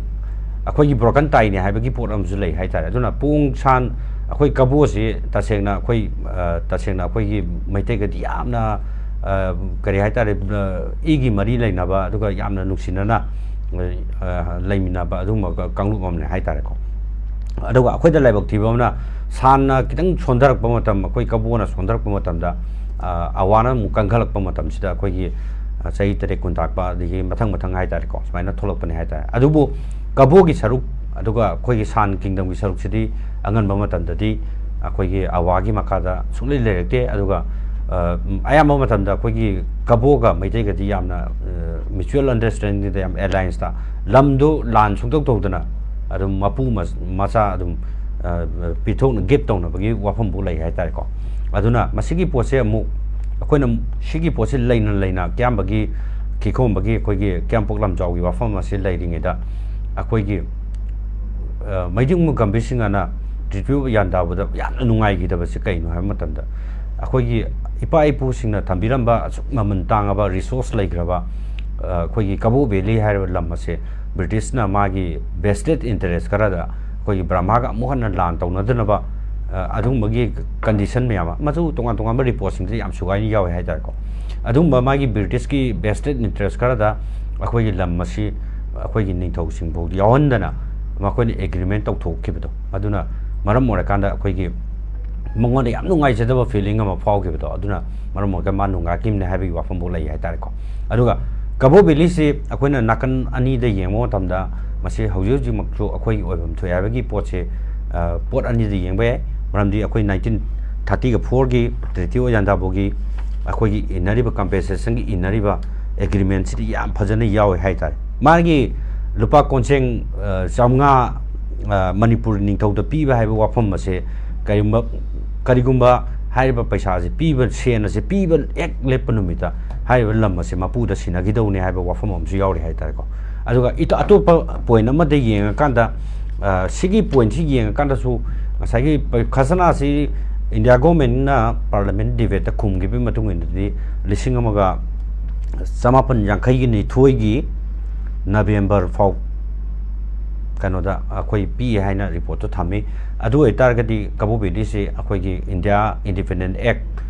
ꯑꯩꯈꯣꯏꯒꯤ ꯕ꯭ꯔꯣꯀꯟ ꯇꯥꯏꯅꯦ ꯍꯥꯏꯕꯒꯤ ꯄꯣꯠ ꯑꯃꯁꯨ ꯂꯩ ꯍꯥꯏꯇꯥꯔꯦ꯫ ꯑꯗꯨꯅ ꯄꯣꯡ ꯁꯥꯟ, ꯑꯩꯈꯣꯏ ꯀꯕꯣꯁꯤ ꯇꯁꯦꯡꯅ ꯑꯩꯈꯣꯏ, ꯑ, ꯇꯁꯦꯡꯅ ꯑꯩꯈꯣꯏꯒꯤ ꯃꯩꯇꯩꯒꯗꯤ ꯌꯥꯝꯅ, ꯑ, ꯀꯔꯤ ꯍꯥꯏꯇꯥꯔꯦ, ꯑ, ꯏꯒꯤ ꯃꯔꯤ ꯂꯩꯅꯕ, ꯑꯗꯨꯒ ꯌꯥꯝꯅ ꯅꯨꯡꯁꯤꯅꯅ, ꯑ, ꯂꯩꯃꯤꯟꯅꯕ ꯑꯗꯨꯒꯨꯝꯕ ꯀꯥꯡꯂꯨꯞ ꯑꯃꯅꯦ ꯍꯥꯏꯇꯥꯔꯦꯀꯣ꯫ ꯑꯗꯨꯒ ꯑꯩꯈꯣꯏꯗ ꯂꯥꯏꯕꯛ ꯊꯤꯕ ꯑꯃꯅ, ꯁꯥꯟꯅ ꯈꯤꯇꯪ ꯁꯣꯟꯊꯔꯛꯄ ꯃꯇꯝ, ꯑꯩꯈꯣꯏ ꯀꯕꯣꯅ ꯁꯣꯟꯊꯔꯛꯄ ꯃꯇꯝꯗ, ꯑ, ꯑꯋꯥꯅ ꯑꯃꯨꯛ ꯀꯟꯈꯠꯂꯛꯄ ꯃꯇꯝꯁꯤꯗ, ꯑꯩꯈꯣꯏꯒꯤ, ꯑ, ꯆꯍꯤ ꯇꯔꯦꯠ ꯀꯨꯟ ꯇꯥꯛꯄ, ꯑꯗꯒꯤ ꯃꯊꯪ ꯃꯊꯪ ꯍꯥꯏꯇꯥꯔꯦꯀꯣ, ꯁꯨꯃꯥꯏꯅ ꯊꯣꯛꯂꯛꯄꯅꯦ ꯍꯥꯏꯇꯥꯔꯦ꯫ ꯑꯗꯨꯕꯨ ꯀꯕꯣꯒꯤ ꯁꯔꯨꯛ, ꯑꯗꯨꯒ ꯑꯩꯈꯣꯏꯒꯤ ꯁꯥꯟ ꯀꯤꯡꯗꯝꯒꯤ ꯁꯔꯨꯛꯁꯤꯗꯤ ꯑꯉꯟꯕ ꯃꯇꯝꯗꯗꯤ ꯑꯩꯈꯣꯏꯒꯤ ꯑꯋꯥꯒꯤ ꯃꯈꯥꯗ ꯁꯨꯡꯂꯩ ꯂꯩꯔꯛꯇꯦ꯫ ꯑꯗꯨꯒ, ꯑ, ꯑꯌꯥꯝꯕ ꯃꯇꯝꯗ ꯑꯩꯈꯣꯏꯒꯤ ꯀꯕꯣꯒ ꯃꯩꯇꯩꯒꯗꯤ ꯌꯥꯝꯅ, ꯑ, ꯃ꯭ꯌꯨꯆꯨꯋꯦꯜ ꯑꯟꯗꯔꯁ꯭ꯇꯦꯟꯗꯤꯡꯗ, ꯌꯥꯝ ꯑꯦꯂꯥꯏꯟꯁꯇ, ꯂꯝꯗꯨ ꯂꯥꯟ ꯁꯨꯡꯇꯧ ꯇꯧꯗꯅ ꯑꯗꯨꯝ ꯃꯄꯨ ꯃꯆꯥ ꯑꯗꯨꯝ, ꯑ, ꯄꯤꯊꯣꯛꯅ, ꯒꯤꯐ ꯇꯧꯅꯕꯒꯤ ꯋꯥꯐꯝꯕꯨ ꯂꯩ ꯍꯥꯏꯇꯥꯔꯦꯀꯣ꯫ ꯑꯗꯨꯅ ꯃꯁꯤꯒꯤ ꯄꯣꯠꯁꯦ ꯑꯃꯨꯛ ꯑꯩꯈꯣꯏꯅ ꯁꯤꯒꯤ ꯄꯣꯠꯁꯦ ꯂꯩꯅ ꯂꯩꯅ ꯀꯤꯌꯥꯝꯕꯒꯤ, ꯈꯤꯈꯣꯡꯕꯒꯤ ꯑꯩꯈꯣꯏꯒꯤ ꯀꯤꯌꯥꯝꯄꯣꯛ ꯂꯝꯖꯥꯎꯒꯤ ꯋꯥꯐꯝ ꯑꯁꯤ ꯂꯩꯔꯤꯉꯩꯗ, ꯑꯩꯈꯣꯏꯒꯤ ꯃꯩꯗꯤꯡꯕ ꯒꯝꯚꯤꯔ ꯁꯤꯡꯍꯅ ꯇ꯭ꯔꯤꯇꯤ ꯑꯣꯐ ꯌꯥꯟꯗꯥꯕꯨꯗ ꯌꯥꯝꯅ ꯅꯨꯡꯉꯥꯏꯈꯤꯗꯕꯁꯤ ꯀꯩꯅꯣ ꯍꯥꯏꯕ ꯃꯇꯝꯗ, ꯑꯩꯈꯣꯏꯒꯤ ꯏꯄꯥ ꯏꯄꯨꯁꯤꯡꯅ ꯊꯝꯕꯤꯔꯝꯕ ꯑꯁꯨꯛ ꯃꯃꯜ ꯇꯥꯡꯉꯕ, ꯔꯤꯁꯣꯔꯁ ꯂꯩꯈ꯭ꯔꯕ, ꯑꯩꯈꯣꯏꯒꯤ ꯀꯕꯣ ꯚꯦꯂꯤ ꯍꯥꯏꯔꯤꯕ ꯂꯝ ꯑꯁꯦ ꯕ꯭ꯔꯤꯇꯤꯁꯅ ꯃꯥꯒꯤ ꯚꯦꯁꯇꯦꯠ ꯏꯟꯇꯔꯦꯁ ꯈꯔꯗ ꯑꯩꯈꯣꯏꯒꯤ ꯕ꯭ꯔꯍꯃꯥꯒ ꯑꯃꯨꯛ ꯍꯟꯅ ꯂꯥꯟ ꯇꯧꯅꯗꯅꯕ, ꯑꯗꯨꯒꯨꯝꯕꯒꯤ ꯀꯟꯗꯤꯁꯟ ꯃꯌꯥꯝ ꯑꯃ, ꯃꯗꯨ ꯇꯣꯉꯥꯟ ꯇꯣꯉꯥꯟꯕ ꯔꯤꯄꯣꯔꯠꯁꯤꯡꯗ ꯌꯥꯝ ꯁꯨꯒꯥꯏꯅ ꯌꯥꯎꯋꯦ ꯍꯥꯏꯇꯥꯔꯦꯀꯣ꯫ ꯑꯗꯨꯒꯨꯝꯕ ꯃꯥꯒꯤ ꯕ꯭ꯔꯤꯇꯤꯁꯀꯤ ꯚꯦꯁꯇꯦꯠ ꯏꯟꯇꯔꯦꯁ ꯈꯔꯗ ꯑꯩꯈꯣꯏꯒꯤ ꯂꯝ ꯑꯁꯤ ꯑꯩꯈꯣꯏꯒꯤ ꯅꯤꯡꯊꯧꯁꯤꯡꯐꯥꯎ ꯌꯥꯎꯍꯟꯗꯅ ꯃꯈꯣꯏꯅ ꯑꯦꯒ꯭ꯔꯤꯃꯦꯟ ꯇꯧꯊꯣꯛꯈꯤꯕꯗꯣ, ꯑꯗꯨꯅ ꯃꯔꯝ ꯑꯣꯏꯔꯀꯥꯟꯗ ꯑꯩꯈꯣꯏꯒꯤ ꯃꯉꯣꯟꯗ ꯌꯥꯝ ꯅꯨꯡꯉꯥꯏꯖꯗꯕ ꯐꯤꯂꯤꯡ ꯑꯃ ꯐꯥꯎꯈꯤꯕꯗꯣ, ꯑꯗꯨꯅ ꯃꯔꯝ ꯑꯣꯏꯔꯒ ꯃꯥ ꯅꯣꯡꯉꯥꯏꯈꯤꯕꯅꯦ ꯍꯥꯏꯕꯒꯤ ꯋꯥꯐꯝꯐꯥꯎ ꯂꯩ ꯍꯥꯏꯇꯥꯔꯦꯀꯣ꯫ ꯑꯗꯨꯒ ꯀꯕꯣ ꯚꯦꯂꯤꯁꯤ ꯑꯩꯈꯣꯏꯅ ꯅꯥꯀꯟ ꯑꯅꯤꯗ ꯌꯦꯡꯕ ꯃꯇꯝꯗ, ꯃꯁꯤ ꯍꯧꯖꯤꯛ ꯍꯧꯖꯤꯛꯃꯛꯁꯨ ꯑꯩꯈꯣꯏꯒꯤ ꯑꯣꯏꯐꯝ ꯊꯣꯛꯑꯦ ꯍꯥꯏꯕꯒꯤ ꯄꯣꯠꯁꯦ, ꯑ, ꯄꯣꯠ ꯑꯅꯤꯗ ꯌꯦꯡꯕ ꯌꯥꯏ꯫ ꯃꯔꯝꯗꯤ ꯑꯩꯈꯣꯏ ꯅꯥꯏꯟꯇꯤꯟ ꯊꯥꯔꯇꯤꯒ ꯐꯣꯔꯒꯤ ꯇ꯭ꯔꯤꯇꯤ ꯑꯣꯐ ꯌꯥꯟꯗꯥꯕꯨꯒꯤ ꯑꯩꯈꯣꯏꯒꯤ ꯏꯟꯅꯔꯤꯕ ꯀꯝꯄꯦꯟꯁꯦꯁꯟꯒꯤ ꯏꯟꯅꯔꯤꯕ ꯑꯦꯒ꯭ꯔꯤꯃꯦꯟꯁꯤꯗꯤ ꯌꯥꯝ ꯐꯖꯅ ꯌꯥꯎꯋꯦ ꯍꯥꯏꯇꯥꯔꯦ꯫ ꯃꯥꯒꯤ ꯂꯨꯄꯥ ꯀꯣꯟꯁꯦꯡ, ꯑ, ꯆꯥꯝꯃꯉꯥ, ꯑ, ꯃꯅꯤꯄꯨꯔ ꯅꯤꯡꯊꯧꯗ ꯄꯤꯕ ꯍꯥꯏꯕ ꯋꯥꯐꯝ ꯑꯁꯦ ꯀꯔꯤꯒꯨꯝꯕ, ꯀꯔꯤꯒꯨꯝꯕ ꯍꯥꯏꯔꯤꯕ ꯄꯩꯁꯥꯁꯦ ꯄꯤꯕ, ꯁꯦꯟ ꯑꯁꯦ ꯄꯤꯕ ꯍꯦꯛ ꯂꯦꯞꯄ ꯅꯨꯃꯤꯠꯇ ꯍꯥꯏꯔꯤꯕ ꯂꯝ ꯑꯁꯦ ꯃꯄꯨꯗ ꯁꯤꯟꯅꯈꯤꯗꯧꯅꯤ ꯍꯥꯏꯕ ꯋꯥꯐꯝ ꯑꯃꯁꯨ ꯌꯥꯎꯔꯤ ꯍꯥꯏꯇꯥꯔꯦꯀꯣ꯫ ꯑꯗꯨꯒ ꯏꯇ-, ꯑꯇꯣꯞꯄ ꯄꯣꯏꯟ ꯑꯃꯗ ꯌꯦꯡꯉꯀꯥꯟꯗ, ꯑ, ꯁꯤꯒꯤ ꯄꯣꯏꯟꯁꯤ ꯌꯦꯡꯉꯀꯥꯟꯗꯁꯨ ꯉꯁꯥꯏꯒꯤ ꯄ-, ꯈꯖꯅꯥꯁꯤ ꯏꯟꯗꯤꯌꯥ ꯒꯣꯔꯃꯦꯟꯅ ꯄꯥꯔꯂꯤꯌꯥꯃꯦꯟ ꯗꯤꯕꯦꯠꯇ ꯈꯨꯝꯈꯤꯕꯒꯤ ꯃꯇꯨꯡ ꯏꯟꯅꯗꯤ ꯂꯤꯁꯤꯡ ꯑꯃꯒ ꯆꯃꯥꯄꯟ ꯌꯥꯡꯈꯩꯒ ꯅꯤꯊꯣꯏꯒꯤ ꯅꯕꯦꯝꯕꯔ ꯐꯥꯎ ꯀꯩꯅꯣꯗ ꯑꯩꯈꯣꯏ ꯄꯤ ꯍꯥꯏꯅ ꯔꯤꯄꯣꯔꯠꯇꯨ ꯊꯝꯃꯤ꯫ ꯑꯗꯨ ꯑꯣꯏꯇꯥꯔꯒꯗꯤ ꯀꯕꯣ ꯚꯦꯂꯤꯁꯤ ꯑꯩꯈꯣꯏꯒꯤ ꯏꯟꯗꯤꯌꯥ ꯏꯟꯗꯤꯄꯦꯟꯗꯦꯟ ꯑꯦꯛ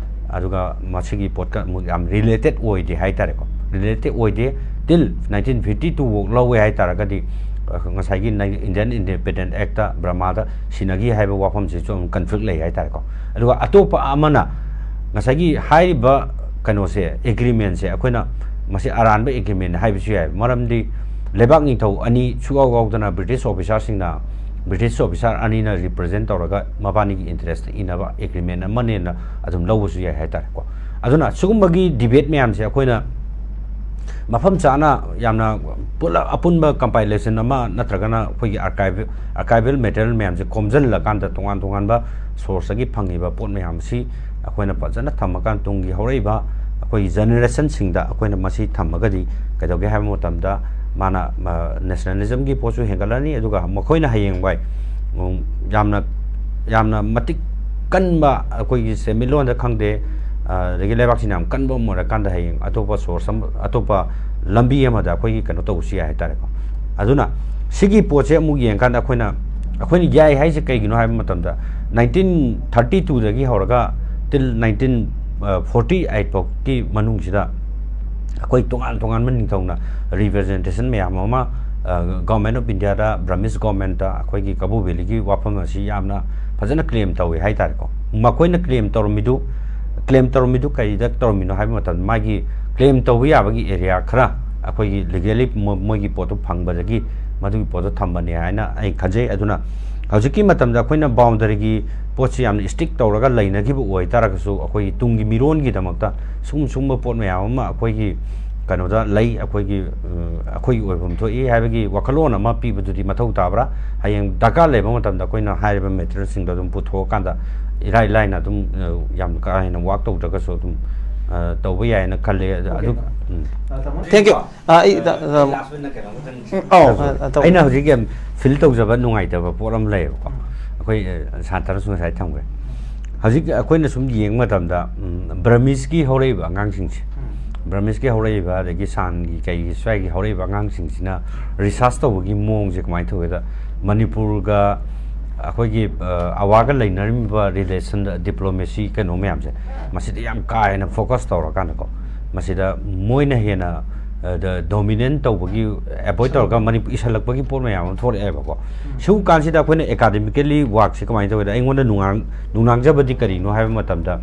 ꯑꯗꯨꯒ ꯃꯁꯤꯒꯤ ꯄꯣꯠꯀ ꯑꯃꯨꯛ ꯌꯥꯝ ꯔꯤꯂꯦꯇꯦꯠ ꯑꯣꯏꯗꯦ ꯍꯥꯏꯇꯥꯔꯦꯀꯣ, ꯔꯤꯂꯦꯇꯦꯠ ꯑꯣꯏꯗꯦ꯫ ꯇꯤꯜ ꯅꯥꯏꯟꯇꯤꯟ ꯐꯤꯐꯇꯤ ꯇꯨ ꯐꯥꯎ ꯂꯧꯋꯦ ꯍꯥꯏꯇꯥꯔꯒꯗꯤ, ꯑ, ꯉꯁꯥꯏꯒꯤ ꯅꯥꯏ-, ꯏꯟꯗꯤꯌꯥꯟ ꯏꯟꯗꯤꯄꯦꯟꯗꯦꯟ ꯑꯦꯛꯇ ꯕ꯭ꯔꯃꯥꯗ ꯁꯤꯟꯅꯈꯤ ꯍꯥꯏꯕ ꯋꯥꯐꯝꯁꯤꯁꯨ ꯑꯗꯨꯝ ꯀꯟꯐ꯭ꯂꯤꯛ ꯂꯩ ꯍꯥꯏꯇꯥꯔꯦꯀꯣ꯫ ꯑꯗꯨꯒ ꯑꯇꯣꯞꯄ ꯑꯃꯅ ꯉꯁꯥꯏꯒꯤ ꯍꯥꯏꯔꯤꯕ ꯀꯩꯅꯣꯁꯦ, ꯑꯦꯒ꯭ꯔꯤꯃꯦꯟꯁꯦ ꯑꯩꯈꯣꯏꯅ ꯃꯁꯤ ꯑꯔꯥꯟꯕ ꯑꯦꯒ꯭ꯔꯤꯃꯦꯟ ꯍꯥꯏꯕꯁꯨ ꯌꯥꯏ꯫ ꯃꯔꯝꯗꯤ ꯂꯩꯕꯥꯛ ꯅꯤꯡꯊꯧ ꯑꯅꯤ ꯁꯨꯛꯌꯥꯎ ꯌꯥꯎꯗꯅ ꯕ꯭ꯔꯤꯇꯤꯁ ꯑꯣꯐꯤꯁꯥꯔꯁꯤꯡꯅ, ꯕ꯭ꯔꯤꯇꯤꯁ ꯑꯣꯐꯤꯁꯥꯔ ꯑꯅꯤꯅ ꯔꯤꯄ꯭ꯔꯖꯦꯟ ꯇꯧꯔꯒ ꯃꯕꯥꯅꯤꯒꯤ ꯏꯟꯇꯔꯦꯁꯇ ꯏꯅꯕ ꯑꯦꯒ꯭ꯔꯤꯃꯦꯟ ꯑꯃꯅꯦꯅ ꯑꯗꯨꯝ ꯂꯧꯕꯁꯨ ꯌꯥꯏ ꯍꯥꯏꯇꯥꯔꯦꯀꯣ꯫ ꯑꯗꯨꯅ ꯁꯤꯒꯨꯝꯕꯒꯤ ꯗꯤꯕꯦꯠ ꯃꯌꯥꯝꯁꯦ ꯑꯩꯈꯣꯏꯅ ꯃꯐꯝ ꯆꯥꯅ ꯌꯥꯝꯅ ꯄꯨꯂꯞ ꯑꯄꯨꯟꯕ ꯀꯝꯄꯥꯏꯂꯦꯁꯟ ꯑꯃ ꯅꯠꯇ꯭ꯔꯒꯅ ꯑꯩꯈꯣꯏꯒꯤ ꯑꯥꯔꯀꯥꯏꯚ-, ꯑꯥꯔꯀꯥꯏꯚꯦꯜ ꯃꯦꯇꯔꯤꯌꯦꯜ ꯃꯌꯥꯝꯁꯦ ꯈꯣꯝꯖꯤꯜꯂꯀꯥꯟꯗ ꯇꯣꯉꯥꯟ ꯇꯣꯉꯥꯟꯕ ꯁꯣꯔꯁꯇꯒꯤ ꯐꯪꯉꯤꯕ ꯄꯣꯠ ꯃꯌꯥꯝꯁꯤ ꯑꯩꯈꯣꯏꯅ ꯐꯖꯅ ꯊꯝꯃꯀꯥꯟꯗ ꯇꯨꯡꯒꯤ ꯍꯧꯔꯛꯏꯕ ꯑꯩꯈꯣꯏꯒꯤ ꯖꯦꯅꯦꯔꯦꯁꯟꯁꯤꯡꯗ ꯑꯩꯈꯣꯏꯅ ꯃꯁꯤ ꯊꯝꯃꯒꯗꯤ ꯀꯩꯗꯧꯒꯦ ꯍꯥꯏꯕ ꯃꯇꯝꯗ ꯃꯥꯅ ꯅꯦꯁꯅꯦꯂꯤꯖꯝꯒꯤ ꯄꯣꯠꯁꯨ ꯍꯦꯟꯒꯠꯂꯅꯤ꯫ ꯑꯗꯨꯒ ꯃꯈꯣꯏꯅ ꯍꯌꯦꯡꯋꯥꯏ ꯎꯝ, ꯌꯥꯝꯅ ꯌꯥꯝꯅ ꯃꯇꯤꯛ ꯀꯟꯕ, ꯑꯩꯈꯣꯏꯒꯤ ꯁꯦꯟꯃꯤꯠꯂꯣꯟꯗ ꯈꯪꯗꯦ, ꯑ, ꯑꯗꯒꯤ ꯂꯩꯕꯥꯛꯁꯤꯅ ꯌꯥꯝ ꯀꯟꯕ ꯑꯃ ꯑꯣꯏꯔꯀꯥꯟꯗ ꯍꯌꯦꯡ ꯑꯇꯣꯞꯄ ꯁꯣꯔꯁ ꯑꯃ, ꯑꯇꯣꯞꯄ ꯂꯝꯕꯤ ꯑꯃꯗ ꯑꯩꯈꯣꯏꯒꯤ ꯀꯩꯅꯣ ꯇꯧꯕꯁꯨ ꯌꯥꯏ ꯍꯥꯏꯇꯥꯔꯦꯀꯣ꯫ ꯑꯗꯨꯅ ꯁꯤꯒꯤ ꯄꯣꯠꯁꯦ ꯑꯃꯨꯛ ꯌꯦꯡꯀꯥꯟꯗ ꯑꯩꯈꯣꯏꯅ ꯑꯩꯈꯣꯏꯅ ꯌꯥꯏ ꯍꯥꯏꯁꯦ ꯀꯩꯒꯤꯅꯣ ꯍꯥꯏꯕ ꯃꯇꯝꯗ, ꯅꯥꯏꯟꯇꯤꯟ ꯊꯥꯔꯇꯤ ꯇꯨꯗꯒꯤ ꯍꯧꯔꯒ ꯇꯤꯜ ꯅꯥꯏꯟꯇꯤꯟ ꯐꯣꯔꯇꯤ ꯑꯩꯠ ꯐꯥꯎꯒꯤ ꯃꯅꯨꯡꯁꯤꯗ ꯑꯩꯈꯣꯏ ꯇꯣꯉꯥꯟ ꯇꯣꯉꯥꯟꯕ ꯅꯤꯡꯊꯧꯅ ꯔꯤꯄ꯭ꯔꯖꯦꯟꯇꯦꯁꯟ ꯃꯌꯥꯝ ꯑꯃ, ꯑ, ꯒꯣꯔꯃꯦꯟ ꯑꯣꯐ ꯏꯟꯗꯤꯌꯥꯗ, ꯕ꯭ꯔꯃꯤꯁ ꯒꯣꯔꯃꯦꯟꯇ ꯑꯩꯈꯣꯏꯒꯤ ꯀꯕꯣ ꯚꯦꯂꯤꯒꯤ ꯋꯥꯐꯝ ꯑꯁꯤ ꯌꯥꯝꯅ ꯐꯖꯅ ꯀ꯭ꯂꯦꯝ ꯇꯧꯏ ꯍꯥꯏꯇꯥꯔꯦꯀꯣ꯫ ꯃꯈꯣꯏꯅ ꯀ꯭ꯂꯦꯝ ꯇꯧꯔꯝꯃꯤꯗꯨ, ꯀ꯭ꯂꯦꯝ ꯇꯧꯔꯝꯃꯤꯗꯨ ꯀꯔꯤꯗ ꯇꯧꯔꯝꯃꯤꯅꯣ ꯍꯥꯏꯕ ꯃꯇꯝꯗ, ꯃꯥꯒꯤ ꯀ꯭ꯂꯦꯝ ꯇꯧꯕ ꯌꯥꯕꯒꯤ ꯑꯦꯔꯤꯌꯥ ꯈꯔ ꯑꯩꯈꯣꯏꯒꯤ ꯂꯤꯒꯦꯂꯤ ꯃꯣ-, ꯃꯣꯏꯒꯤ ꯄꯣꯠꯇꯨ ꯐꯪꯕꯗꯒꯤ ꯃꯗꯨꯒꯤ ꯄꯣꯠꯇꯨ ꯊꯝꯕꯅꯦ ꯍꯥꯏꯅ ꯑꯩ ꯈꯟꯖꯩ꯫ ꯑꯗꯨꯅ ꯍꯧꯖꯤꯛꯀꯤ ꯃꯇꯝꯗ ꯑꯩꯈꯣꯏꯅ ꯕꯥꯎꯟꯗꯔꯤꯒꯤ ꯄꯣꯠꯁꯤ ꯌꯥꯝꯅ ꯏꯁꯇ꯭ꯔꯤꯛ ꯇꯧꯔꯒ ꯂꯩꯅꯈꯤꯕ ꯑꯣꯏꯇꯥꯔꯒꯁꯨ, ꯑꯩꯈꯣꯏꯒꯤ ꯇꯨꯡꯒꯤ ꯃꯤꯔꯣꯟꯒꯤꯗꯃꯛꯇ ꯁꯨꯝ ꯁꯨꯝꯕ ꯄꯣꯠ ꯃꯌꯥꯝ ꯑꯃ ꯑꯩꯈꯣꯏꯒꯤ ꯀꯩꯅꯣꯗ ꯂꯩ, ꯑꯩꯈꯣꯏꯒꯤ, ꯑ, ꯑꯩꯈꯣꯏꯒꯤ ꯑꯣꯏꯐꯝ ꯊꯣꯛꯏ ꯍꯥꯏꯕꯒꯤ ꯋꯥꯈꯜꯂꯣꯟ ꯑꯃ ꯄꯤꯕꯗꯨꯗꯤ ꯃꯊꯧ ꯇꯥꯕ꯭ꯔꯥ? ꯍꯌꯦꯡ ꯗꯔꯀꯥꯔ ꯂꯩꯕ ꯃꯇꯝꯗ ꯑꯩꯈꯣꯏꯅ ꯍꯥꯏꯔꯤꯕ ꯃꯦꯇꯔꯤꯌꯦꯜꯁꯤꯡꯗꯣ ꯑꯗꯨꯝ ꯄꯨꯊꯣꯛꯑꯀꯥꯟꯗ ꯏꯔꯥꯏ ꯂꯥꯏꯅ ꯑꯗꯨꯝ, ꯑ, ꯌꯥꯝ ꯀꯥ ꯍꯦꯟꯅ ꯋꯥꯛ ꯇꯧꯗ꯭ꯔꯒꯁꯨ ꯑꯗꯨꯝ, ꯑ, ꯇꯧꯕ ꯌꯥꯏꯅ ꯈꯜꯂꯦ꯫ ꯑꯗꯨ, ꯎꯝ꯫ Thank you. ꯑ, ꯑꯩ, ꯇ-, ꯇ-, ꯂꯥꯁ ꯑꯣꯏꯅ ꯀꯩꯅꯣꯝꯇꯪ ꯎꯝ, ꯑꯧ꯫ ꯑ, ꯑ, ꯇꯧ-, ꯑꯩꯅ ꯍꯧꯖꯤꯛ ꯌꯥꯝ ꯐꯤꯜ ꯇꯧꯖꯕ ꯅꯨꯡꯉꯥꯏꯇꯕ ꯄꯣꯠ ꯑꯃ ꯂꯩꯌꯦꯕꯀꯣ꯫ ꯑꯩꯈꯣꯏ, ꯑ, ꯁꯥꯟꯇꯅꯁꯨ ꯉꯁꯥꯏ ꯊꯝꯈ꯭ꯔꯦ꯫ ꯍꯧꯖꯤꯛ ꯑꯩꯈꯣꯏꯅ ꯁꯨꯝ ꯌꯦꯡꯕ ꯃꯇꯝꯗ, ꯎꯝ, ꯕ꯭ꯔꯃꯤꯁꯀꯤ ꯍꯧꯔꯛꯏꯕ ꯑꯉꯥꯡꯁꯤꯡꯁꯦ, ꯎꯝ꯫ ꯕ꯭ꯔꯃꯤꯁꯀꯤ ꯍꯧꯔꯛꯏꯕ, ꯑꯗꯒꯤ ꯁꯥꯟꯒꯤ ꯀꯩꯒꯤ ꯁ꯭ꯋꯥꯏꯒꯤ ꯍꯧꯔꯛꯏꯕ ꯑꯉꯥꯡꯁꯤꯡꯁꯤꯅ ꯔꯤꯁꯥꯔꯁ ꯇꯧꯕꯒꯤ ꯃꯑꯣꯡꯁꯦ ꯀꯃꯥꯏꯅ ꯇꯧꯒꯦꯗ, ꯃꯅꯤꯄꯨꯔꯒ ꯑꯩꯈꯣꯏꯒꯤ, ꯑ, ꯑꯋꯥꯒ ꯂꯩꯅꯔꯝꯃꯤꯕ ꯔꯤꯂꯦꯁꯟ, ꯗꯤꯄ꯭ꯂꯣꯃꯦꯁꯤ ꯀꯩꯅꯣ ꯃꯌꯥꯝꯁꯦ, ꯃꯁꯤꯗ ꯌꯥꯝ ꯀꯥ ꯍꯦꯟꯅ ꯐꯣꯀꯁ ꯇꯧꯔꯀꯥꯟꯗꯀꯣ, ꯃꯁꯤꯗ ꯃꯣꯏꯅ ꯍꯦꯟꯅ, ꯑ, ꯗ-, ꯗꯣꯃꯤꯅꯦꯟ ꯇꯧꯕꯒꯤ, ꯑꯦꯚꯣꯏꯗ ꯇꯧꯔꯒ ꯃꯅꯤꯄꯨꯔ ꯏꯁꯜꯂꯛꯄꯒꯤ ꯄꯣꯠ ꯃꯌꯥꯝ ꯑꯃ ꯊꯣꯛꯂꯛꯑꯦꯕꯀꯣ꯫ ꯎꯝ꯫ ꯁꯤꯒꯨꯝꯕ ꯀꯥꯟꯁꯤꯗ ꯑꯩꯈꯣꯏꯅ ꯑꯦꯀꯥꯗꯦꯃꯤꯀꯦꯜꯂꯤ ꯋꯥꯔꯛꯁꯦ ꯀꯃꯥꯏꯅ ꯇꯧꯒꯦꯗ, ꯑꯩꯉꯣꯟꯗ ꯅꯨꯡꯅꯥꯡ-, ꯅꯨꯡꯅꯥꯡꯖꯕꯗꯤ ꯀꯔꯤꯅꯣ ꯍꯥꯏꯕ ꯃꯇꯝꯗ,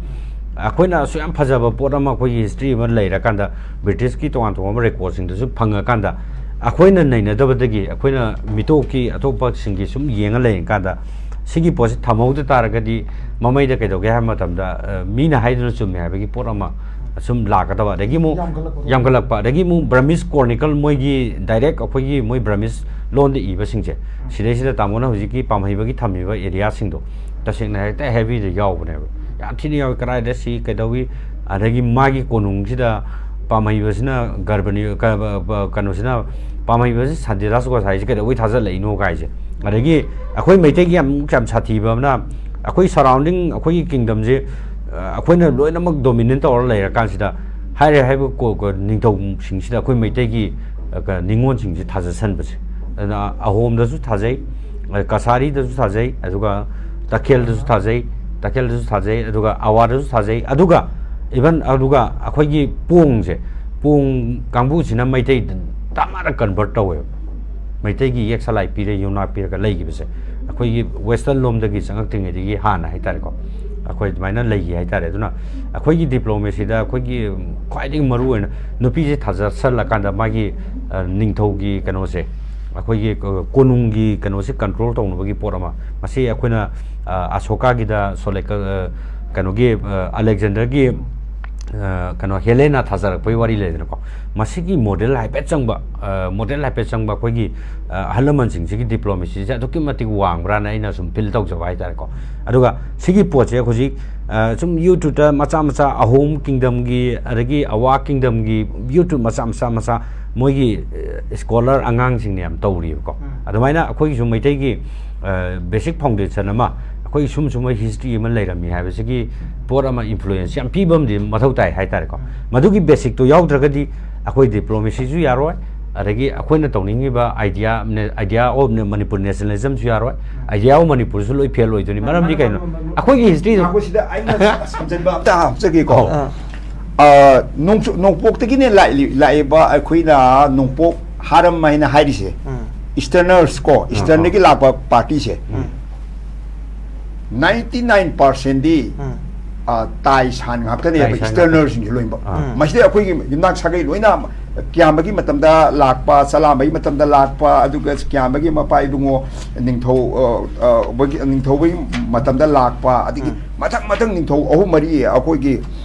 ꯑꯩꯈꯣꯏꯅ ꯑꯁꯨꯛ ꯌꯥꯝ ꯐꯖꯕ ꯄꯣꯠ ꯑꯃ, ꯑꯩꯈꯣꯏꯒꯤ ꯍꯤꯁꯇ꯭ꯔꯤ ꯑꯃ ꯂꯩꯔꯀꯥꯟꯗ, ꯕ꯭ꯔꯤꯇꯤꯁꯀꯤ ꯇꯣꯉꯥꯟ ꯇꯣꯉꯥꯟꯕ ꯔꯦꯀꯣꯔꯠꯁꯤꯡꯗꯨꯁꯨ ꯐꯪꯉꯀꯥꯟꯗ, ꯑꯩꯈꯣꯏꯅ ꯅꯩꯅꯗꯕꯗꯒꯤ ꯑꯩꯈꯣꯏꯅ ꯃꯤꯇꯣꯞꯀꯤ ꯑꯇꯣꯞꯄꯁꯤꯡꯒꯤ ꯁꯨꯝ ꯌꯦꯡꯉ ꯂꯩꯔꯀꯥꯟꯗ, ꯁꯤꯒꯤ ꯄꯣꯠꯁꯤ ꯊꯝꯍꯧꯗ ꯇꯥꯔꯒꯗꯤ ꯃꯃꯩꯗ ꯀꯩꯗꯧꯒꯦ ꯍꯥꯏꯕ ꯃꯇꯝꯗ, ꯑ, ꯃꯤꯅ ꯍꯥꯏꯗꯨꯅ ꯆꯨꯝꯃꯦ ꯍꯥꯏꯕꯒꯤ ꯄꯣꯠ ꯑꯃ ꯁꯨꯝ ꯂꯥꯛꯀꯗꯕ꯫ ꯑꯗꯒꯤ ꯑꯃꯨꯛ ꯌꯥꯝꯈꯠꯂꯛꯄꯗꯣ꯫ ꯌꯥꯝꯈꯠꯂꯛꯄ, ꯑꯗꯒꯤ ꯑꯃꯨꯛ ꯕ꯭ꯔꯃꯤꯁ ꯀ꯭ꯔꯣꯅꯤꯀꯜ, ꯃꯣꯏꯒꯤ ꯗꯥꯏꯔꯦꯛ ꯑꯩꯈꯣꯏꯒꯤ ꯃꯣꯏ ꯕ꯭ꯔꯃꯤꯁ ꯂꯣꯟꯗ ꯏꯕꯁꯤꯡꯁꯦ, ꯎꯝ꯫ ꯁꯤꯗꯩꯁꯤꯗ ꯇꯥꯃꯣꯅ ꯍꯧꯖꯤꯛꯀꯤ ꯄꯥꯝꯍꯩꯕꯒꯤ ꯊꯝꯃꯤꯕ ꯑꯦꯔꯤꯌꯥꯁꯤꯡꯗꯣ ꯇꯁꯦꯡꯅ ꯍꯦꯛꯇ ꯍꯦꯚꯤꯗ ꯌꯥꯎꯕꯅꯦꯕ꯫ ꯌꯥꯝ ꯊꯤꯅ ꯌꯥꯎꯏ꯫ ꯀꯗꯥꯏꯗ ꯁꯤ ꯀꯩꯗꯧꯏ, ꯑꯗꯒꯤ ꯃꯥꯒꯤ ꯀꯣꯅꯨꯡꯁꯤꯗ ꯄꯥꯝꯍꯩꯕꯁꯤꯅ ꯒꯔꯕꯅꯤ ꯀ- ꯀꯩꯅꯣꯁꯤꯅ ꯄꯥꯝꯍꯩꯕꯁꯤ ꯁꯥꯟꯇꯤꯗꯥꯁ ꯒꯣꯁꯥꯏꯁꯤ ꯀꯩꯗꯧꯕꯩ ꯊꯥꯖꯤꯜꯂꯛꯏꯅꯣ ꯀꯥꯏꯁꯦ꯫ ꯑꯗꯒꯤ ꯑꯩꯈꯣꯏ ꯃꯩꯇꯩꯒꯤ ꯑꯃꯨꯛ ꯌꯥꯝ ꯁꯥꯊꯤꯕ ꯑꯃꯅ, ꯑꯩꯈꯣꯏ ꯁꯔꯥꯎꯟꯗꯤꯡ, ꯑꯩꯈꯣꯏꯒꯤ ꯀꯤꯡꯗꯝꯁꯦ ꯑꯩꯈꯣꯏꯅ ꯂꯣꯏꯅꯃꯛ ꯗꯣꯃꯤꯅꯦꯠ ꯇꯧꯔ ꯂꯩꯔꯀꯥꯟꯁꯤꯗ, ꯍꯥꯏꯔꯦ ꯍꯥꯏꯕ ꯀꯣ- ꯀꯣ- ꯅꯤꯡꯊꯧꯁꯤꯡꯁꯤꯗ ꯑꯩꯈꯣꯏ ꯃꯩꯇꯩꯒꯤ ꯑ, ꯀ- ꯅꯤꯉꯣꯜꯁꯤꯡꯁꯤ ꯊꯥꯖꯁꯟꯕꯁꯦ꯫ ꯑꯗꯨꯅ ꯑꯍꯣꯝꯗꯁꯨ ꯊꯥꯖꯩ, ꯑ, ꯀꯁꯥꯔꯤꯗꯁꯨ ꯊꯥꯖꯩ, ꯑꯗꯨꯒ ꯇꯈꯦꯜꯗꯁꯨ ꯊꯥꯖꯩ, ꯇꯈꯦꯜꯗꯁꯨ ꯊꯥꯖꯩ, ꯑꯗꯨꯒ ꯑꯋꯥꯗꯁꯨ ꯊꯥꯖꯩ, ꯑꯗꯨꯒ ꯏꯚꯟ ꯑꯗꯨꯒ ꯑꯩꯈꯣꯏꯒꯤ ꯄꯣꯡꯁꯦ, ꯄꯣꯡ ꯀꯥꯡꯕꯨꯁꯤꯅ ꯃꯩꯇꯩ ꯇꯃꯥꯅ ꯀꯟꯚꯔꯠ ꯇꯧꯋꯦꯕ꯫ ꯃꯩꯇꯩꯒꯤ ꯌꯦꯛ ꯁꯂꯥꯏ ꯄꯤꯔ ꯌꯨꯝꯅꯥꯛ ꯄꯤꯔꯒ ꯂꯩꯈꯤꯕꯁꯦ ꯑꯩꯈꯣꯏꯒꯤ ꯋꯦꯁꯇꯔꯟ ꯂꯣꯝꯗꯒꯤ ꯆꯪꯉꯛꯇ꯭ꯔꯤꯉꯩꯗꯒꯤ ꯍꯥꯟꯅ ꯍꯥꯏꯇꯥꯔꯦꯀꯣ, ꯑꯩꯈꯣꯏ ꯑꯗꯨꯃꯥꯏꯅ ꯂꯩꯈꯤ ꯍꯥꯏꯇꯥꯔꯦ꯫ ꯑꯗꯨꯅ ꯑꯩꯈꯣꯏꯒꯤ ꯗꯤꯄ꯭ꯂꯣꯃꯦꯁꯤꯗ ꯑꯩꯈꯣꯏꯒꯤ ꯈ꯭ꯋꯥꯏꯗꯒꯤ ꯃꯔꯨ ꯑꯣꯏꯅ ꯅꯨꯄꯤꯁꯦ ꯊꯥꯖꯁꯜꯂꯀꯥꯟꯗ ꯃꯥꯒꯤ ꯑ, ꯅꯤꯡꯊꯧꯒꯤ ꯀꯩꯅꯣꯁꯦ, ꯑꯩꯈꯣꯏꯒꯤ ꯀ- ꯀꯣꯅꯨꯡꯒꯤ ꯀꯩꯅꯣꯁꯦ ꯀꯟꯇ꯭ꯔꯣꯜ ꯇꯧꯅꯕꯒꯤ ꯄꯣꯠ ꯑꯃ, ꯃꯁꯤ ꯑꯩꯈꯣꯏꯅ ꯑ, ꯑꯁꯣꯀꯥꯒꯤꯗ ꯁꯣꯂꯦꯀ ꯑ, ꯀꯩꯅꯣꯒꯤ ꯑ, ꯑꯂꯦꯛꯖꯦꯟꯗꯔꯒꯤ ꯑ, ꯀꯩꯅꯣ ꯍꯦꯂꯦꯅꯥ ꯊꯥꯖꯔꯛꯄꯒꯤ ꯋꯥꯔꯤ ꯂꯩꯗꯅꯀꯣ, ꯃꯁꯤꯒꯤ ꯃꯣꯗꯦꯜ ꯍꯥꯏꯐꯦꯠ ꯆꯪꯕ, ꯑ, ꯃꯣꯗꯦꯜ ꯍꯥꯏꯐꯦꯠ ꯆꯪꯕ ꯑꯩꯈꯣꯏꯒꯤ ꯑ, ꯑꯍꯜ ꯂꯃꯟꯁꯤꯡꯁꯤꯒꯤ ꯗꯤꯄ꯭ꯂꯣꯃꯦꯁꯤꯁꯦ ꯑꯗꯨꯛꯀꯤ ꯃꯇꯤꯛ ꯋꯥꯡꯕ꯭ꯔꯥꯅ ꯑꯩꯅ ꯁꯨꯝ ꯐꯤꯜ ꯇꯧꯖꯕ ꯍꯥꯏꯇꯥꯔꯦꯀꯣ꯫ ꯑꯗꯨꯒ ꯁꯤꯒꯤ ꯄꯣꯠꯁꯦ ꯍꯧꯖꯤꯛ ꯑ, ꯁꯨꯝ ꯌꯨꯇ꯭ꯌꯨꯕꯇ ꯃꯆꯥ ꯃꯆꯥ ꯑꯍꯣꯝ ꯀꯤꯡꯗꯝꯒꯤ ꯑꯗꯒꯤ ꯑꯋꯥ ꯀꯤꯡꯗꯝꯒꯤ ꯌꯨꯇ꯭ꯌꯨꯕ ꯃꯆꯥ ꯃꯆꯥ ꯃꯆꯥ ꯃꯣꯏꯒꯤ ꯁ꯭ꯀꯣꯂꯔ ꯑꯉꯥꯡꯁꯤꯡꯅ ꯌꯥꯝ ꯇꯧꯔꯤꯕꯀꯣ꯫ ꯑꯗꯨꯃꯥꯏꯅ ꯑꯩꯈꯣꯏꯒꯤꯁꯨ ꯃꯩꯇꯩꯒꯤ ꯕꯦꯁꯤꯛ ꯐꯥꯎꯟꯗꯦꯁꯟ ꯑꯃ, ꯑꯩꯈꯣꯏꯒꯤ ꯁꯨꯝ ꯁꯨꯝꯕ ꯍꯤꯁꯇ꯭ꯔꯤ ꯑꯃ ꯂꯩꯔꯝꯃꯤ ꯍꯥꯏꯕꯁꯤꯒꯤ ꯄꯣꯠ ꯑꯃ ꯏꯟꯐ꯭ꯂꯨꯌꯦꯟꯁ ꯌꯥꯝ ꯄꯤꯕ ꯑꯃꯗꯤ ꯃꯊꯧ ꯇꯥꯏ ꯍꯥꯏꯇꯥꯔꯦꯀꯣ꯫ ꯃꯗꯨꯒꯤ ꯕꯦꯁꯤꯛꯇꯣ ꯌꯥꯎꯗ꯭ꯔꯒꯗꯤ ꯑꯩꯈꯣꯏ ꯗꯤꯄ꯭ꯂꯣꯃꯦꯁꯤꯁꯨ ꯌꯥꯔꯣꯏ, ꯑꯗꯒꯤ ꯑꯩꯈꯣꯏꯅ ꯇꯧꯅꯤꯡꯉꯤꯕ idea, idea of Manipur nationalismꯁꯨ ꯌꯥꯔꯣꯏ, idea of Manipurꯁꯨ ꯂꯣꯏ ꯐꯦꯜ ꯑꯣꯏꯗꯣꯏꯅꯤ꯫ ꯃꯔꯝꯗꯤ ꯀꯩꯅꯣ? ꯑꯩꯈꯣꯏꯒꯤ ꯍꯤꯁꯇ꯭ꯔꯤꯗ ꯑꯩꯈꯣꯏ ꯁꯤꯗ ꯑꯩꯅ ꯁꯝꯖꯟꯕ ꯑꯝꯇ ꯍꯥꯞꯆꯒꯦꯀꯣ꯫ ꯑꯥ꯫ ꯑ, ꯅꯣꯡꯆꯨ-, ꯅꯣꯡꯄꯣꯛꯇꯒꯤꯅꯦ ꯂꯥꯛꯏ-, ꯂꯥꯛꯏꯕ ꯑꯩꯈꯣꯏꯅ ꯅꯣꯡꯄꯣꯛ ꯍꯥꯔꯝ ꯍꯥꯏꯅ ꯍꯥꯏꯔꯤꯁꯦ, ꯎꯝ꯫ Easterners ꯀꯣ, ꯑꯥ, Easternꯗꯒꯤ ꯑꯥ꯫ ꯂꯥꯛꯄ ꯄꯥꯔꯇꯤꯁꯦ, ꯎꯝ꯫ ninety nine percentꯗꯤ, ꯎꯝ꯫ ꯑ, ꯇꯥꯏ ꯁꯥꯟ ꯉꯥꯛꯇꯅꯦꯕ, ꯇꯥꯏ ꯁꯥꯟ Easternerꯁꯤꯡꯁꯦ ꯂꯣꯏꯅꯃꯛ꯫ ꯑꯥ꯫ ꯎꯝ꯫ ꯃꯁꯤꯗ ꯑꯩꯈꯣꯏꯒꯤ ꯌꯨꯝꯅꯥꯛ ꯁꯥꯒꯩ ꯂꯣꯏꯅ ꯀꯤꯌꯥꯝꯕꯒꯤ ꯃꯇꯝꯗ ꯂꯥꯛꯄ, ꯆꯂꯥꯝꯕꯒꯤ ꯃꯇꯝꯗ ꯂꯥꯛꯄ, ꯑꯗꯨꯒ ꯀꯤꯌꯥꯝꯕꯒꯤ ꯃꯄꯥ ꯏꯕꯨꯡꯉꯣ ꯅꯤꯡꯊꯧ, ꯑ, ꯑ, ꯕꯒꯤ-, ꯅꯤꯡꯊꯧꯕꯒꯤ ꯃꯇꯝꯗ ꯂꯥꯛꯄ, ꯑꯗꯒꯤ ꯎꯝ꯫ ꯃꯊꯪ ꯃꯊꯪ ꯅꯤꯡꯊꯧ ꯑꯍꯨꯝ ꯃꯔꯤ ꯑꯩꯈꯣꯏꯒꯤ,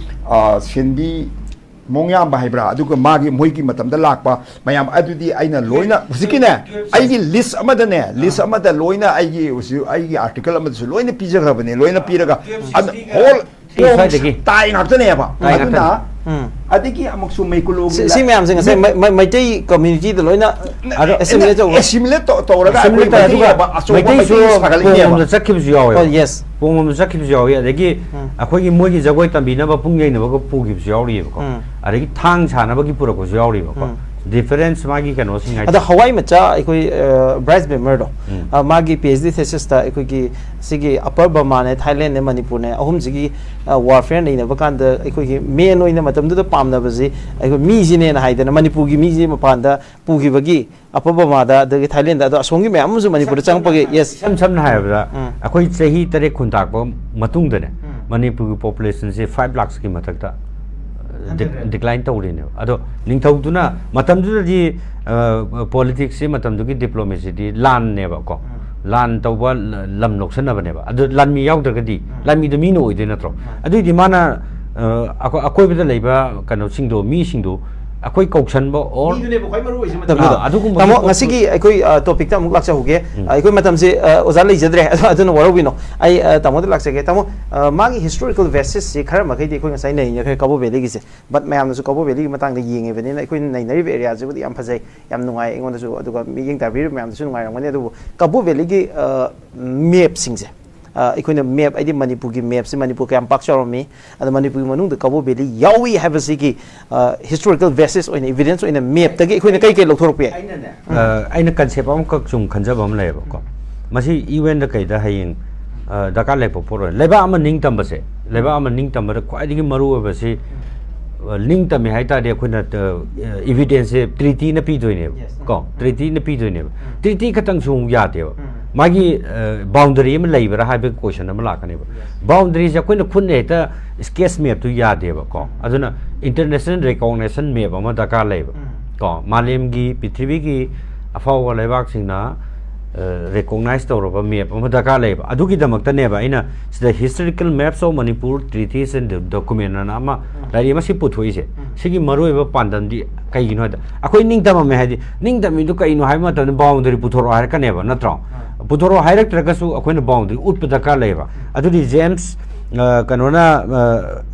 ꯑ, ꯁꯦꯟꯕꯤ ꯃꯣꯡꯌꯥꯝꯕ ꯍꯥꯏꯕ꯭ꯔꯥ, ꯑꯗꯨꯒ ꯃꯥꯒꯤ, ꯃꯣꯏꯒꯤ ꯃꯇꯝꯗ ꯂꯥꯛꯄ ꯃꯌꯥꯝ ꯑꯗꯨꯗꯤ ꯑꯩꯅ ꯂꯣꯏꯅ, ꯍꯧꯖꯤꯛꯀꯤꯅꯦ, ꯑꯩꯒꯤ ꯂꯤꯁ ꯑꯃꯗꯅꯦ, ꯂꯤꯁ ꯑꯃꯗ ꯂꯣꯏꯅ ꯑꯩꯒꯤ ꯍꯧꯖꯤꯛ ꯑꯩꯒꯤ ꯑꯥꯔꯇꯤꯀꯜ ꯑꯃꯗꯁꯨ ꯂꯣꯏꯅ ꯄꯤꯖꯈ꯭ꯔꯕꯅꯦ, ꯂꯣꯏꯅ ꯄꯤꯔꯒ, ꯑꯗꯨ ꯍꯣꯜ ꯁꯤ ꯁ꯭ꯋꯥꯏꯗꯒꯤ꯫ ꯇꯥꯏ ꯉꯥꯛꯇꯅꯦꯕ꯫ ꯇꯥꯏ ꯑꯗꯨꯅ ꯉꯥꯛꯇꯅꯤ꯫ ꯎꯝ꯫ ꯑꯗꯒꯤ ꯑꯃꯨꯛꯁꯨ ꯃꯩꯀꯨꯂꯣꯒꯤ ꯁꯤ ꯃꯌꯥꯝꯁꯦ ꯉꯁꯥꯏ ꯃꯩꯇꯩ ꯀꯝꯃ꯭ꯌꯨꯅꯤꯇꯤꯗ ꯂꯣꯏꯅ ꯑꯗꯣ ꯑꯦꯁꯤꯃꯤꯂꯦꯠ ꯇꯧꯔꯒ ꯑꯩꯈꯣꯏ ꯃꯩꯇꯩ ꯑꯣꯏꯕ ꯑꯆꯧꯕ ꯃꯩꯇꯩ ꯁꯥꯒꯠꯂꯛꯏꯅꯦꯕ꯫ ꯌꯦꯁ꯫ ꯄꯣꯡꯕꯝꯗ ꯆꯠꯈꯤꯕꯁꯨ ꯌꯥꯎꯏ, ꯑꯗꯒꯤ ꯑꯩꯈꯣꯏꯒꯤ ꯃꯣꯏꯒꯤ ꯖꯒꯣꯏ ꯇꯝꯕꯤꯅꯕ ꯄꯨꯡ ꯌꯩꯅꯕꯒ ꯄꯨꯈꯤꯕꯁꯨ ꯌꯥꯎꯔꯤꯑꯕꯀꯣ꯫ ꯑꯗꯒꯤ ꯊꯥꯡ ꯁꯥꯅꯕꯒꯤ ꯄꯨꯔꯛꯄꯁꯨ ꯌꯥꯎꯔꯤꯕꯀꯣ꯫ ꯗꯤꯐꯔꯦꯟꯁ ꯃꯥꯒꯤ ꯀꯩꯅꯣꯁꯤꯡ ꯍꯥꯏꯗꯤ ꯑꯗꯣ ꯍꯋꯥꯏ ꯃꯆꯥ ꯑꯩꯈꯣꯏ ꯕ꯭ꯔꯥꯏꯁ ꯕꯦꯃꯔꯗꯣ, ꯃꯥꯒꯤ ꯄꯤ ꯑꯩꯆ ꯗꯤ ꯊꯦꯁꯤꯁꯇ ꯑꯩꯈꯣꯏꯒꯤ ꯁꯤꯒꯤ ꯑꯄꯔ ꯕꯔꯃꯥꯅꯦ, ꯊꯥꯏꯂꯦꯟꯅꯦ, ꯃꯅꯤꯄꯨꯔꯅꯦ, ꯑꯍꯨꯝꯁꯤꯒꯤ ꯋꯥꯔꯐꯤꯌꯔ ꯅꯩꯅꯕ ꯀꯥꯟꯗ ꯑꯩꯈꯣꯏꯒꯤ ꯃꯦꯟ ꯑꯣꯏꯅ ꯃꯇꯝꯗꯨꯗ ꯄꯥꯝꯅꯕꯁꯤ ꯑꯩꯈꯣꯏ ꯃꯤꯁꯤꯅꯦꯅ ꯍꯥꯏꯗꯅ ꯃꯅꯤꯄꯨꯔꯒꯤ ꯃꯤꯁꯤ ꯃꯄꯥꯟꯗ ꯄꯨꯈꯤꯕꯒꯤ ꯑꯄꯔ ꯕꯔꯃꯥꯗ, ꯑꯗꯒꯤ ꯊꯥꯏꯂꯦꯟꯗ, ꯑꯗꯣ ꯑꯁꯣꯝꯒꯤ ꯃꯌꯥꯝ ꯑꯃꯁꯨ ꯃꯅꯤꯄꯨꯔꯗ ꯆꯪꯉꯛꯄꯒꯤ, ꯌꯦꯁ꯫ ꯏꯁꯝ ꯁꯝꯅ ꯍꯥꯏꯔꯕꯗ, ꯑꯩꯈꯣꯏ ꯆꯍꯤ ꯇꯔꯦꯠ ꯈꯨꯟꯇꯥꯛꯄ ꯃꯇꯨꯡꯗꯅꯦ, ꯃꯅꯤꯄꯨꯔꯒꯤ ꯄꯣꯄꯨꯂꯦꯁꯟꯁꯦ ꯐꯥꯏꯚ ꯂꯥꯛꯁꯀꯤ ꯃꯊꯛꯇ ꯗꯤꯀ꯭ꯂꯥꯏꯟ ꯇꯧꯔꯤꯅꯦꯕ꯫ ꯑꯗꯣ ꯅꯤꯡꯊꯧꯗꯨꯅ ꯃꯇꯝꯗꯨꯗꯗꯤ ꯄꯣꯂꯤꯇꯤꯛꯁꯁꯤ, ꯃꯇꯝꯗꯨꯒꯤ ꯗꯤꯄ꯭ꯂꯣꯃꯦꯁꯤꯗꯤ ꯂꯥꯟꯅꯦꯕꯀꯣ꯫ ꯂꯥꯟ ꯇꯧꯕ, ꯂꯝ ꯂꯧꯁꯟꯅꯕꯅꯦꯕ꯫ ꯑꯗꯨ ꯂꯥꯟꯃꯤ ꯌꯥꯎꯗ꯭ꯔꯒꯗꯤ, ꯂꯥꯟꯃꯤꯗꯣ ꯃꯤꯅ ꯑꯣꯏꯗꯣꯏ ꯅꯠꯇ꯭ꯔꯣ? ꯑꯗꯨꯏꯗꯤ ꯃꯥꯅ ꯑꯀꯣꯏꯕꯗ ꯂꯩꯕ ꯀꯩꯅꯣꯁꯤꯡꯗꯣ, ꯃꯤꯁꯤꯡꯗꯣ ꯑꯩꯈꯣꯏ ꯀꯧꯁꯟꯕ ꯑꯣꯔ ꯃꯤꯗꯨꯅꯦꯕ ꯈ꯭ꯋꯥꯏ ꯃꯔꯨ ꯑꯣꯏꯁꯦ ꯃꯇꯝꯗꯨꯗ꯫ ꯑꯥ, ꯑꯗꯨꯒꯨꯝꯕꯒꯤ ꯇꯥꯃꯣ, ꯄꯣꯠꯇꯨ ꯉꯁꯤꯒꯤ ꯑꯩꯈꯣꯏ ꯇꯣꯄꯤꯛꯇ ꯑꯃꯨꯛ ꯂꯥꯛꯆꯍꯧꯒꯦ꯫ ꯑꯩꯈꯣꯏ ꯃꯇꯝꯁꯦ ꯑꯣꯖꯥ ꯂꯩꯖꯗ꯭ꯔꯦ꯫ ꯑꯗꯣ ꯑꯗꯨꯅ ꯋꯥꯔꯧꯕꯤꯅꯣ꯫ ꯑꯩ ꯇꯥꯃꯣꯗ ꯂꯥꯛꯆꯒꯦ꯫ ꯇꯥꯃꯣ, ꯃꯥꯒꯤ ꯍꯤꯁꯇꯣꯔꯤꯀꯦꯜ ꯕꯦꯁꯤꯁꯁꯤ ꯈꯔ ꯃꯈꯩꯗꯤ ꯑꯩꯈꯣꯏ ꯉꯁꯥꯏ ꯅꯩꯅꯈ꯭ꯔꯦ ꯀꯕꯣ ꯚꯦꯂꯤꯒꯤꯁꯦ꯫ ꯕꯠ ꯃꯌꯥꯝꯅꯁꯨ ꯀꯕꯣ ꯚꯦꯂꯤꯒꯤ ꯃꯇꯥꯡꯗ ꯌꯦꯡꯉꯤꯕꯅꯤꯅ ꯑꯩꯈꯣꯏꯅ ꯅꯩꯅꯔꯤꯕ ꯑꯦꯔꯤꯌꯥꯁꯤꯕꯨꯗꯤ ꯌꯥꯝ ꯐꯖꯩ, ꯌꯥꯝ ꯅꯨꯡꯉꯥꯏ ꯑꯩꯉꯣꯟꯗꯁꯨ, ꯑꯗꯨꯒ ꯃꯤꯠꯌꯦꯡ ꯇꯥꯕꯤꯔꯤꯕ ꯃꯌꯥꯝꯗꯁꯨ ꯅꯨꯡꯉꯥꯏꯔꯝꯒꯅꯤ꯫ ꯑꯗꯨꯕꯨ ꯀꯕꯣ ꯚꯦꯂꯤꯒꯤ ꯃꯦꯞꯁꯤꯡꯁꯦ, ꯑꯩꯈꯣꯏꯅ ꯃꯦꯞ ꯍꯥꯏꯗꯤ ꯃꯅꯤꯄꯨꯔꯒꯤ ꯃꯦꯞꯁꯤ, ꯃꯅꯤꯄꯨꯔ ꯀꯌꯥꯝ ꯄꯥꯛ ꯆꯥꯎꯔꯝꯃꯤ, ꯑꯗ ꯃꯅꯤꯄꯨꯔꯒꯤ ꯃꯅꯨꯡꯗ ꯀꯕꯣ ꯚꯦꯂꯤ ꯌꯥꯎꯏ ꯍꯥꯏꯕꯁꯤꯒꯤ ꯍꯤꯁꯇꯣꯔꯤꯀꯦꯜ ꯕꯦꯁꯤꯁ ꯑꯣꯏꯅ, ꯏꯚꯤꯗꯦꯟꯁ ꯑꯣꯏꯅ ꯃꯦꯞꯇꯒꯤ ꯑꯩꯈꯣꯏꯅ ꯀꯩ ꯀꯩ ꯂꯧꯊꯣꯔꯛꯄ ꯌꯥꯏ? ꯑꯩꯅ ꯀꯟꯁꯦꯞ ꯑꯃꯈꯛ ꯁꯨꯝ ꯈꯟꯖꯕ ꯑꯃ ꯂꯩꯌꯦꯕꯀꯣ꯫ ꯃꯁꯤ ꯌꯨ ꯑꯦꯟꯗ ꯀꯩꯗ ꯍꯌꯦꯡ ꯗꯔꯀꯥꯔ ꯂꯩꯔꯛꯄ ꯄꯣꯠ ꯑꯣꯏ꯫ ꯂꯩꯕꯥꯛ ꯑꯃ ꯅꯤꯡꯇꯝꯕꯁꯦ, ꯂꯩꯕꯥꯛ ꯑꯃ ꯅꯤꯡꯇꯝꯕꯗ ꯈ꯭ꯋꯥꯏꯗꯒꯤ ꯃꯔꯨ ꯑꯣꯏꯕꯁꯤ, ꯅꯤꯡꯇꯝꯃꯦ ꯍꯥꯏ ꯇꯥꯔꯗꯤ ꯑꯩꯈꯣꯏꯅ ꯏꯚꯤꯗꯦꯟꯁꯁꯦ ꯇ꯭ꯔꯤꯇꯤꯅ ꯄꯤꯗꯣꯏꯅꯦꯕ꯫ ꯀꯣ, ꯇ꯭ꯔꯤꯇꯤꯅ ꯄꯤꯗꯣꯏꯅꯦꯕ꯫ ꯇ꯭ꯔꯤꯇꯤ ꯈꯛꯇꯪꯁꯨ ꯑꯃꯨꯛ ꯌꯥꯗꯦꯕ꯫ ꯃꯥꯒꯤ ꯕꯥꯎꯟꯗꯔꯤ ꯑꯃ ꯂꯩꯕ꯭ꯔꯥ ꯍꯥꯏꯕꯒꯤ ꯀꯣꯏꯁꯟ ꯑꯃ ꯂꯥꯛꯀꯅꯦꯕ꯫ ꯕꯥꯎꯟꯗꯔꯤꯁꯦ ꯑꯩꯈꯣꯏꯅ ꯈꯨꯠꯅ ꯍꯦꯛꯇ ꯁ꯭ꯀꯦꯠꯁ ꯃꯦꯞꯇꯨ ꯌꯥꯗꯦꯕꯀꯣ꯫ ꯑꯗꯨꯅ ꯏꯟꯇꯔꯅꯦꯁꯅꯦꯜ ꯔꯤꯀꯣꯛꯅꯤꯁꯟ ꯃꯦꯞ ꯑꯃ ꯗꯔꯀꯥꯔ ꯂꯩꯕ꯫ ꯀꯣ, ꯃꯥꯂꯦꯝꯒꯤ, ꯄ꯭ꯔꯤꯊꯤꯕꯤꯒꯤ ꯑꯐꯥꯎꯕ ꯂꯩꯕꯥꯛꯁꯤꯡꯅ ꯔꯤꯀꯣꯛꯅꯥꯏꯁ ꯇꯧꯔꯕ ꯃꯦꯞ ꯑꯃ ꯗꯔꯀꯥꯔ ꯂꯩꯌꯦꯕ꯫ ꯑꯗꯨꯒꯤꯗꯃꯛꯇꯅꯦꯕ ꯑꯩꯅ ꯁꯤꯗ Historical Maps of Manipur Treaties and Document ꯑꯅ ꯑꯃ ꯂꯥꯏꯔꯤꯛ ꯑꯃ ꯁꯤ ꯄꯨꯊꯣꯛꯏꯁꯦ꯫ ꯁꯤꯒꯤ ꯃꯔꯨꯑꯣꯏꯕ ꯄꯥꯟꯗꯝꯗꯤ ꯀꯩꯒꯤꯅꯣ ꯍꯥꯏꯗ, ꯑꯩꯈꯣꯏ ꯅꯤꯡꯇꯝꯃꯝꯃꯦ ꯍꯥꯏꯗꯤ, ꯅꯤꯡꯇꯝꯃꯤꯗꯨ ꯀꯩꯅꯣ ꯍꯥꯏꯕ ꯃꯇꯝꯗ ꯕꯥꯎꯟꯗꯔꯤ ꯄꯨꯊꯣꯔꯛꯑꯣ ꯍꯥꯏꯔꯛꯀꯅꯦꯕ, ꯅꯠꯇ꯭ꯔꯣ? ꯄꯨꯊꯣꯔꯛꯑꯣ ꯍꯥꯏꯔꯛꯇ꯭ꯔꯒꯁꯨ ꯑꯩꯈꯣꯏꯅ ꯕꯥꯎꯟꯗꯔꯤ ꯎꯠꯄ ꯗꯔꯀꯥꯔ ꯂꯩꯌꯦꯕ꯫ ꯑꯗꯨꯗꯤ ꯖꯦꯝꯁ ꯑ, ꯀꯩꯅꯣꯅ,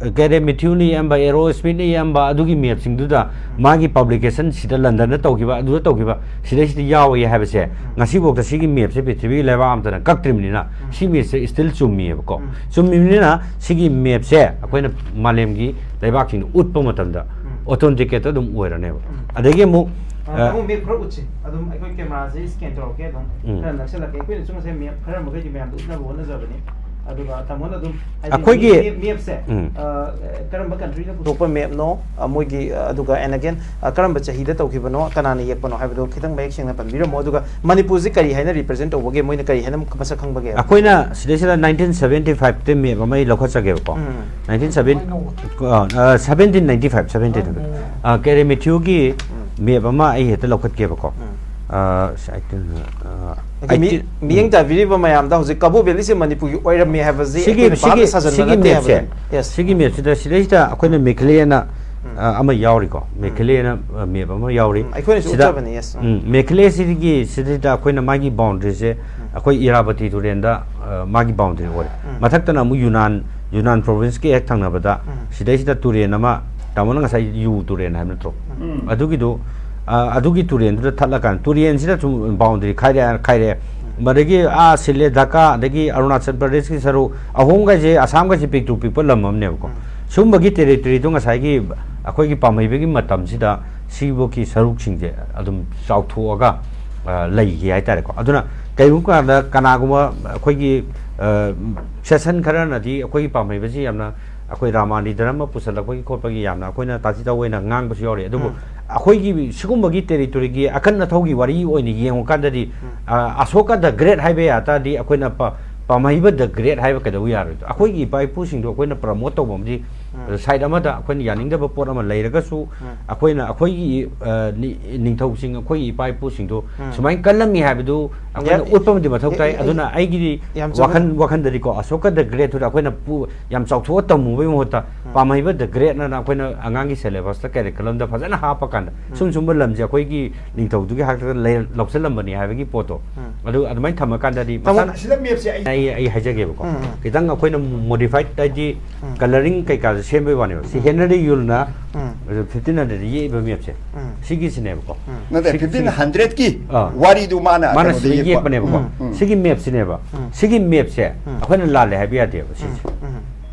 ꯑ, ꯀꯦꯔꯦ ꯃꯤꯊ꯭ꯌꯨꯅ ꯏꯔꯝꯕ, ꯑꯦꯔꯣ ꯁ꯭ꯃꯤꯠꯅ ꯏꯔꯝꯕ ꯑꯗꯨꯒꯤ ꯃꯦꯞꯁꯤꯡꯗꯨꯗ ꯃꯥꯒꯤ ꯄꯕ꯭ꯂꯤꯀꯦꯁꯟ ꯁꯤꯗ ꯂꯟꯗꯟꯗ ꯇꯧꯈꯤꯕ, ꯑꯗꯨꯗ ꯇꯧꯈꯤꯕ, ꯁꯤꯗꯩꯁꯤꯗ ꯌꯥꯎꯏ ꯍꯥꯏꯕꯁꯦ ꯉꯁꯤꯐꯥꯎꯗ ꯁꯤꯒꯤ ꯃꯦꯞꯁꯦ ꯄ꯭ꯔꯤꯊꯤꯕꯤꯒꯤ ꯂꯩꯕꯥꯛ ꯑꯝꯇꯅ ꯀꯛꯇ꯭ꯔꯤꯕꯅꯤꯅ ꯁꯤ ꯃꯦꯞꯁꯦ ꯁ꯭ꯇꯤꯜ ꯆꯨꯝꯃꯤꯑꯕꯀꯣ꯫ ꯆꯨꯝꯃꯤꯕꯅꯤꯅ ꯁꯤꯒꯤ ꯃꯦꯞꯁꯦ ꯑꯩꯈꯣꯏꯅ ꯃꯥꯂꯦꯝꯒꯤ ꯂꯩꯕꯥꯛꯁꯤꯡꯗ ꯎꯠꯄ ꯃꯇꯝꯗ ꯑꯣꯊꯦꯟꯇꯤꯀꯦꯠ ꯑꯗꯨꯝ ꯑꯣꯏꯔꯅꯦꯕ꯫ ꯑꯗꯒꯤ ꯑꯃꯨꯛ, ꯑ, ꯑ, ꯑꯃꯨꯛ ꯃꯦꯞ ꯈꯔ ꯎꯠꯁꯤ꯫ ꯑꯗꯨꯝ ꯑꯩꯈꯣꯏ ꯀꯦꯃꯦꯔꯥꯁꯦ ꯁ꯭ꯀꯦꯟ ꯇꯧꯔꯛꯀꯦ, ꯑꯗꯨꯝ ꯎꯝ꯫ ꯈꯔ ꯅꯛꯁꯜꯂꯛꯀꯦ꯫ ꯑꯩꯈꯣꯏꯅꯁꯨ ꯉꯁꯥꯏ ꯃꯦꯞ ꯈꯔ ꯃꯈꯩꯗꯤ ꯃꯌꯥꯝꯗ ꯎꯠꯅꯕ ꯍꯣꯠꯅꯖꯕꯅꯤ꯫ ꯑꯗꯨꯒ ꯇꯥꯃꯣꯅ ꯑꯗꯨꯝ ꯍꯥꯏꯗꯤ ꯑꯩꯈꯣꯏꯒꯤ ꯃꯦꯞ, ꯃꯦꯞꯁꯦ, ꯎꯝ꯫ ꯑ, ꯀꯔꯝꯕ ꯀꯟꯇ꯭ꯔꯤꯅ ꯄꯨꯊꯣꯛꯄ ꯃꯦꯞꯅꯣ, ꯑ, ꯃꯣꯏꯒꯤ, ꯑ, ꯑꯗꯨꯒ and again, ꯑ, ꯀꯔꯝꯕ ꯆꯍꯤꯗ ꯇꯧꯈꯤꯕꯅꯣ, ꯀꯅꯥꯅ ꯌꯦꯛꯄꯅꯣ ꯍꯥꯏꯕꯗꯣ ꯈꯤꯇꯪ ꯃꯌꯦꯛ ꯁꯦꯡꯅ ꯄꯟꯕꯤꯔꯝꯃꯣ꯫ ꯑꯗꯨꯒ ꯃꯅꯤꯄꯨꯔꯁꯤ ꯀꯔꯤ ꯍꯥꯏꯅ ꯔꯤꯄ꯭ꯔꯖꯦꯟ ꯇꯧꯕꯒꯦ, ꯃꯣꯏꯅ ꯀꯔꯤ ꯍꯥꯏꯅ ꯃꯁꯛ ꯈꯪꯕꯒꯦ? ꯑꯩꯈꯣꯏꯅ ꯁꯤꯗꯩꯁꯤꯗ ꯅꯥꯏꯟꯇꯤꯟ ꯁꯕꯦꯟꯇꯤ ꯐꯥꯏꯚꯇ ꯃꯦꯞ ꯑꯃ ꯑꯩ ꯂꯧꯈꯠꯆꯒꯦꯕꯀꯣ꯫ ꯎꯝ꯫ ꯅꯥꯏꯟꯇꯤꯟ ꯁꯕꯦꯟ-, ꯑ, ꯑ, ꯁꯕꯦꯟꯇꯤꯟ ꯅꯥꯏꯟꯇꯤ ꯐꯥꯏꯚ, ꯁꯕꯦꯟꯇꯤꯟ꯫ ꯑ, ꯀꯦꯔꯦ ꯃꯤꯊ꯭ꯌꯨꯒꯤ ꯎꯝ꯫ ꯃꯦꯞ ꯑꯃ ꯑꯩ ꯍꯦꯛꯇ ꯂꯧꯈꯠꯀꯦꯕꯀꯣ꯫ ꯎꯝ꯫ ꯑ, ꯁꯤ ꯑꯥꯏꯇꯤꯟ, ꯑ, ꯑꯗꯒꯤ ꯃꯤ-, ꯑꯥꯏꯇꯤꯟ꯫ ꯃꯤꯠꯌꯦꯡ ꯇꯥꯕꯤꯔꯤꯕ ꯃꯌꯥꯝꯗ ꯍꯧꯖꯤꯛ ꯀꯕꯣ ꯚꯦꯂꯤꯁꯦ ꯃꯅꯤꯄꯨꯔꯒꯤ ꯑꯣꯏꯔꯝꯃꯦ ꯍꯥꯏꯕꯁꯤ ꯁꯤꯒꯤ, ꯑꯩꯈꯣꯏꯅ ꯁꯤꯒꯤ, ꯚꯥꯞꯅ ꯁꯥꯖꯟꯕ ꯁꯤꯒꯤ ꯅꯠꯇꯦ ꯃꯦꯞꯁꯦ, ꯍꯥꯏꯕꯗꯨꯅꯤ꯫ Yes꯫ ꯁꯤꯒꯤ ꯃꯦꯞꯁꯤꯗ ꯁꯤꯗꯩꯁꯤꯗ ꯑꯩꯈꯣꯏꯅ ꯃꯦꯈꯂꯦꯅ, ꯎꯝ꯫ ꯑ, ꯑꯃ ꯌꯥꯎꯔꯤꯀꯣ꯫ ꯎꯝ꯫ ꯃꯦꯈꯂꯦꯅ, ꯑ, ꯃꯦꯞ ꯑꯃ ꯌꯥꯎꯔꯤ꯫ ꯎꯝ, ꯑꯩꯈꯣꯏꯅꯁꯨ ꯁꯤꯗ, ꯎꯠꯆꯕꯅꯤ, yes꯫ ꯎꯝ꯫ ꯎꯝ, ꯃꯦꯈꯂꯦꯁꯤꯒꯤ ꯁꯤꯗꯩꯗ ꯑꯩꯈꯣꯏꯅ ꯃꯥꯒꯤ ꯕꯥꯎꯟꯗ꯭ꯔꯤꯁꯦ ꯎꯝ꯫ ꯑꯩꯈꯣꯏ ꯏꯔꯥꯕꯇꯤ ꯇꯨꯔꯦꯟꯗ, ꯑ, ꯃꯥꯒꯤ ꯕꯥꯎꯟꯗ꯭ꯔꯤ ꯑꯣꯏꯔꯦ꯫ ꯎꯝ꯫ ꯃꯊꯛꯇꯅ ꯑꯃꯨꯛ ꯌꯨꯅꯥꯟ, ꯌꯨꯅꯥꯟ ꯄ꯭ꯔꯣꯚꯤꯟꯁꯀꯤ ꯍꯦꯛ ꯊꯪꯅꯕꯗ ꯎꯝ꯫ ꯁꯤꯗꯩꯁꯤꯗ ꯇꯨꯔꯦꯟ ꯑꯃ, ꯇꯥꯃꯣꯅ ꯉꯁꯥꯏ ꯌꯨ ꯇꯨꯔꯦꯟ ꯍꯥꯏꯕ ꯅꯠꯇ꯭ꯔꯣ? ꯎꯝ꯫ ꯑꯗꯨꯒꯤꯗꯨ, ꯑ, ꯑꯗꯨꯒꯤ ꯇꯨꯔꯦꯟꯗꯨꯗ ꯊꯠꯂꯀꯥꯟꯗ ꯇꯨꯔꯦꯟꯁꯤꯗ ꯁꯨꯝ ꯕꯥꯎꯟꯗ꯭ꯔꯤ ꯈꯥꯏꯔꯦ, ꯈꯥꯏꯔꯦ꯫ ꯎꯝ꯫ ꯃꯗꯒꯤ ꯑꯥ ꯁꯤꯜꯂꯦ, ꯙꯀꯥ, ꯑꯗꯒꯤ ꯑꯔꯨꯅꯥꯆꯜ ꯄ꯭ꯔꯗꯦꯁꯀꯤ ꯁꯔꯨꯛ, ꯑꯍꯣꯝꯒꯁꯦ, ꯑꯁꯥꯝꯒꯁꯦ ꯄꯤꯛꯇ꯭ꯔꯨ ꯄꯤꯛꯄ ꯂꯝ ꯑꯃꯅꯦꯕꯀꯣ꯫ ꯎꯝ꯫ ꯁꯨꯝꯕꯒꯤ ꯇꯦꯔꯤꯇꯣꯔꯤꯗꯣ ꯉꯁꯥꯏꯒꯤ ꯑꯩꯈꯣꯏꯒꯤ ꯄꯥꯝꯍꯩꯕꯒꯤ ꯃꯇꯝꯁꯤꯗ ꯁꯤꯕꯣꯛꯀꯤ ꯁꯔꯨꯛꯁꯤꯡꯁꯦ ꯑꯗꯨꯝ ꯆꯥꯎꯊꯣꯛꯑꯒ, ꯑ, ꯂꯩꯈꯤ ꯍꯥꯏꯇꯥꯔꯦꯀꯣ꯫ ꯑꯗꯨꯅ ꯀꯔꯤꯒꯨꯝꯕ ꯀꯥꯟꯗ ꯀꯅꯥꯒꯨꯝꯕ ꯑꯩꯈꯣꯏꯒꯤ, ꯑ, ꯁꯦꯁꯟ ꯈꯔꯅꯗꯤ ꯑꯩꯈꯣꯏꯒꯤ ꯄꯥꯝꯍꯩꯕꯁꯤ ꯌꯥꯝꯅ ꯑꯩꯈꯣꯏ ꯔꯥꯃꯥꯅꯤ ꯙꯔꯃ ꯄꯨꯁꯜꯂꯛꯄꯒꯤ ꯈꯣꯠꯄꯒꯤ ꯌꯥꯝꯅ ꯑꯩꯈꯣꯏꯅ ꯇꯥꯊꯤ ꯇꯥꯑꯣꯏꯅ ꯉꯥꯡꯕꯁꯨ ꯌꯥꯎꯔꯤ꯫ ꯑꯗꯨꯕꯨ ꯎꯝ꯫ ꯑꯩꯈꯣꯏꯒꯤ ꯁꯤꯒꯨꯝꯕꯒꯤ ꯇꯦꯔꯤꯇꯣꯔꯤꯒꯤ ꯑꯀꯟ ꯑꯊꯧꯒꯤ ꯋꯥꯔꯤ ꯑꯣꯏꯅ ꯌꯦꯡꯉꯨꯀꯥꯟꯗꯗꯤ, ꯎꯝ꯫ ꯑ, ꯑꯁꯣꯀꯥ the Great ꯍꯥꯏꯕ ꯌꯥ ꯇꯥꯔꯗꯤ ꯑꯩꯈꯣꯏꯅ ꯄ-, ꯄꯥꯝꯍꯩꯕ the Great ꯍꯥꯏꯕ ꯀꯩꯗꯧꯕ ꯌꯥꯔꯣꯏꯗꯣ? ꯑꯩꯈꯣꯏꯒꯤ ꯏꯄꯥ ꯏꯄꯨꯁꯤꯡꯗꯣ ꯑꯩꯈꯣꯏꯅ ꯄ꯭ꯔꯃꯣꯠ ꯇꯧꯕ ꯑꯃꯗꯤ ꯁꯥꯏꯠ ꯑꯃꯗ ꯑꯩꯈꯣꯏꯅ ꯌꯥꯅꯤꯡꯗꯕ ꯄꯣꯠ ꯑꯃ ꯂꯩꯔꯒꯁꯨ, ꯑꯩꯈꯣꯏꯅ ꯑꯩꯈꯣꯏꯒꯤ ꯑ, ꯅꯤ- ꯅꯤꯡꯊꯧꯁꯤꯡ, ꯑꯩꯈꯣꯏꯒꯤ ꯏꯄꯥ ꯏꯄꯨꯁꯤꯡꯗꯣ ꯁꯨꯃꯥꯏꯅ ꯀꯜꯂꯝꯃꯤ ꯍꯥꯏꯕꯗꯨ ꯑꯩꯈꯣꯏꯅ ꯌꯥꯝ- ꯎꯠꯄ ꯑꯃꯗꯤ ꯃꯊꯧ ꯇꯥꯏ꯫ ꯑꯩ- ꯑꯩ- ꯑꯗꯨꯅ ꯑꯩꯒꯤꯗꯤ ꯌꯥꯝ ꯆꯨꯝꯃꯦ꯫ ꯋꯥꯈꯜ ꯋꯥꯈꯜꯗꯗꯤꯀꯣ, ꯑꯁꯣꯀ ꯗ ꯒ꯭ꯔꯦꯠꯇꯨꯗ ꯑꯩꯈꯣꯏꯅ ꯄꯨ- ꯌꯥꯝ ꯆꯥꯎꯊꯣꯛꯑ ꯇꯝꯃꯨꯕꯒꯤ ꯃꯍꯨꯠꯇ, ꯄꯥꯝꯍꯩꯕ ꯗ ꯒ꯭ꯔꯦꯠꯅ ꯑꯩꯈꯣꯏꯅ ꯑꯉꯥꯡꯒꯤ ꯁꯦꯂꯦꯕꯁꯇ, ꯀꯦꯔꯤꯀꯨꯂꯝꯗ ꯐꯖꯅ ꯍꯥꯞꯄ ꯀꯥꯟꯗ, ꯁꯨꯝ ꯁꯨꯝꯕ ꯂꯝꯁꯦ ꯑꯩꯈꯣꯏꯒꯤ ꯅꯤꯡꯊꯧꯗꯨꯒꯤ ꯍꯥꯛꯇꯛꯇ ꯂꯩ- ꯂꯧꯁꯤꯜꯂꯝꯕꯅꯤ ꯍꯥꯏꯕꯒꯤ ꯄꯣꯠꯇꯣ, ꯑꯗꯨ ꯑꯗꯨꯃꯥꯏꯅ ꯊꯝꯃꯀꯥꯟꯗꯗꯤ ꯇꯥꯃꯣ, ꯃꯁꯥꯅ ꯑꯁꯤꯗ ꯃꯦꯞꯁꯦ ꯑꯩ ꯑꯩ ꯑꯩ ꯍꯥꯏꯖꯒꯦꯕꯀꯣ, ꯎꯝ, ꯎꯝ꯫ ꯈꯤꯇꯪ ꯑꯩꯈꯣꯏꯅ ꯃꯣꯗꯤꯐꯥꯏꯠ ꯍꯥꯏꯗꯤ, ꯎꯝ꯫ ꯀꯂꯔꯤꯡ ꯀꯩꯀꯥꯁꯦ ꯁꯦꯝꯕꯩ ꯋꯥꯅꯦꯕ꯫ ꯁꯤ ꯎꯝ꯫ ꯍꯦꯅꯔꯤ ꯌꯨꯜꯅ ꯎꯝ꯫ ꯐꯤꯐꯇꯤꯟ ꯍꯟꯗ꯭ꯔꯦꯗ ꯌꯦꯛꯏꯕ ꯃꯦꯞꯁꯦ, ꯎꯝ꯫ ꯁꯤꯒꯤꯁꯤꯅꯦꯕꯀꯣ꯫ ꯅꯠꯇꯦ, ꯁꯤ- ꯐꯤꯐꯇꯤꯟ ꯍꯟꯗ꯭ꯔꯦꯗꯀꯤ ꯑꯥ꯫ ꯋꯥꯔꯤꯗꯨ ꯃꯥꯅ ꯃꯥꯅ ꯀꯩꯅꯣꯗ ꯁꯤꯗ ꯌꯦꯛꯄ꯫ ꯌꯦꯛꯄꯅꯦꯕꯀꯣ꯫ ꯎꯝ, ꯎꯝ꯫ ꯁꯤꯒꯤ ꯃꯦꯞꯁꯤꯅꯦꯕ꯫ ꯎꯝ꯫ ꯁꯤꯒꯤ ꯃꯦꯞꯁꯦ ꯎꯝ꯫ ꯑꯩꯈꯣꯏꯅ ꯂꯥꯜꯂꯦ ꯍꯥꯏꯕ ꯌꯥꯗꯦꯕ ꯁꯤꯁꯦ꯫ ꯎꯝ, ꯎꯝ꯫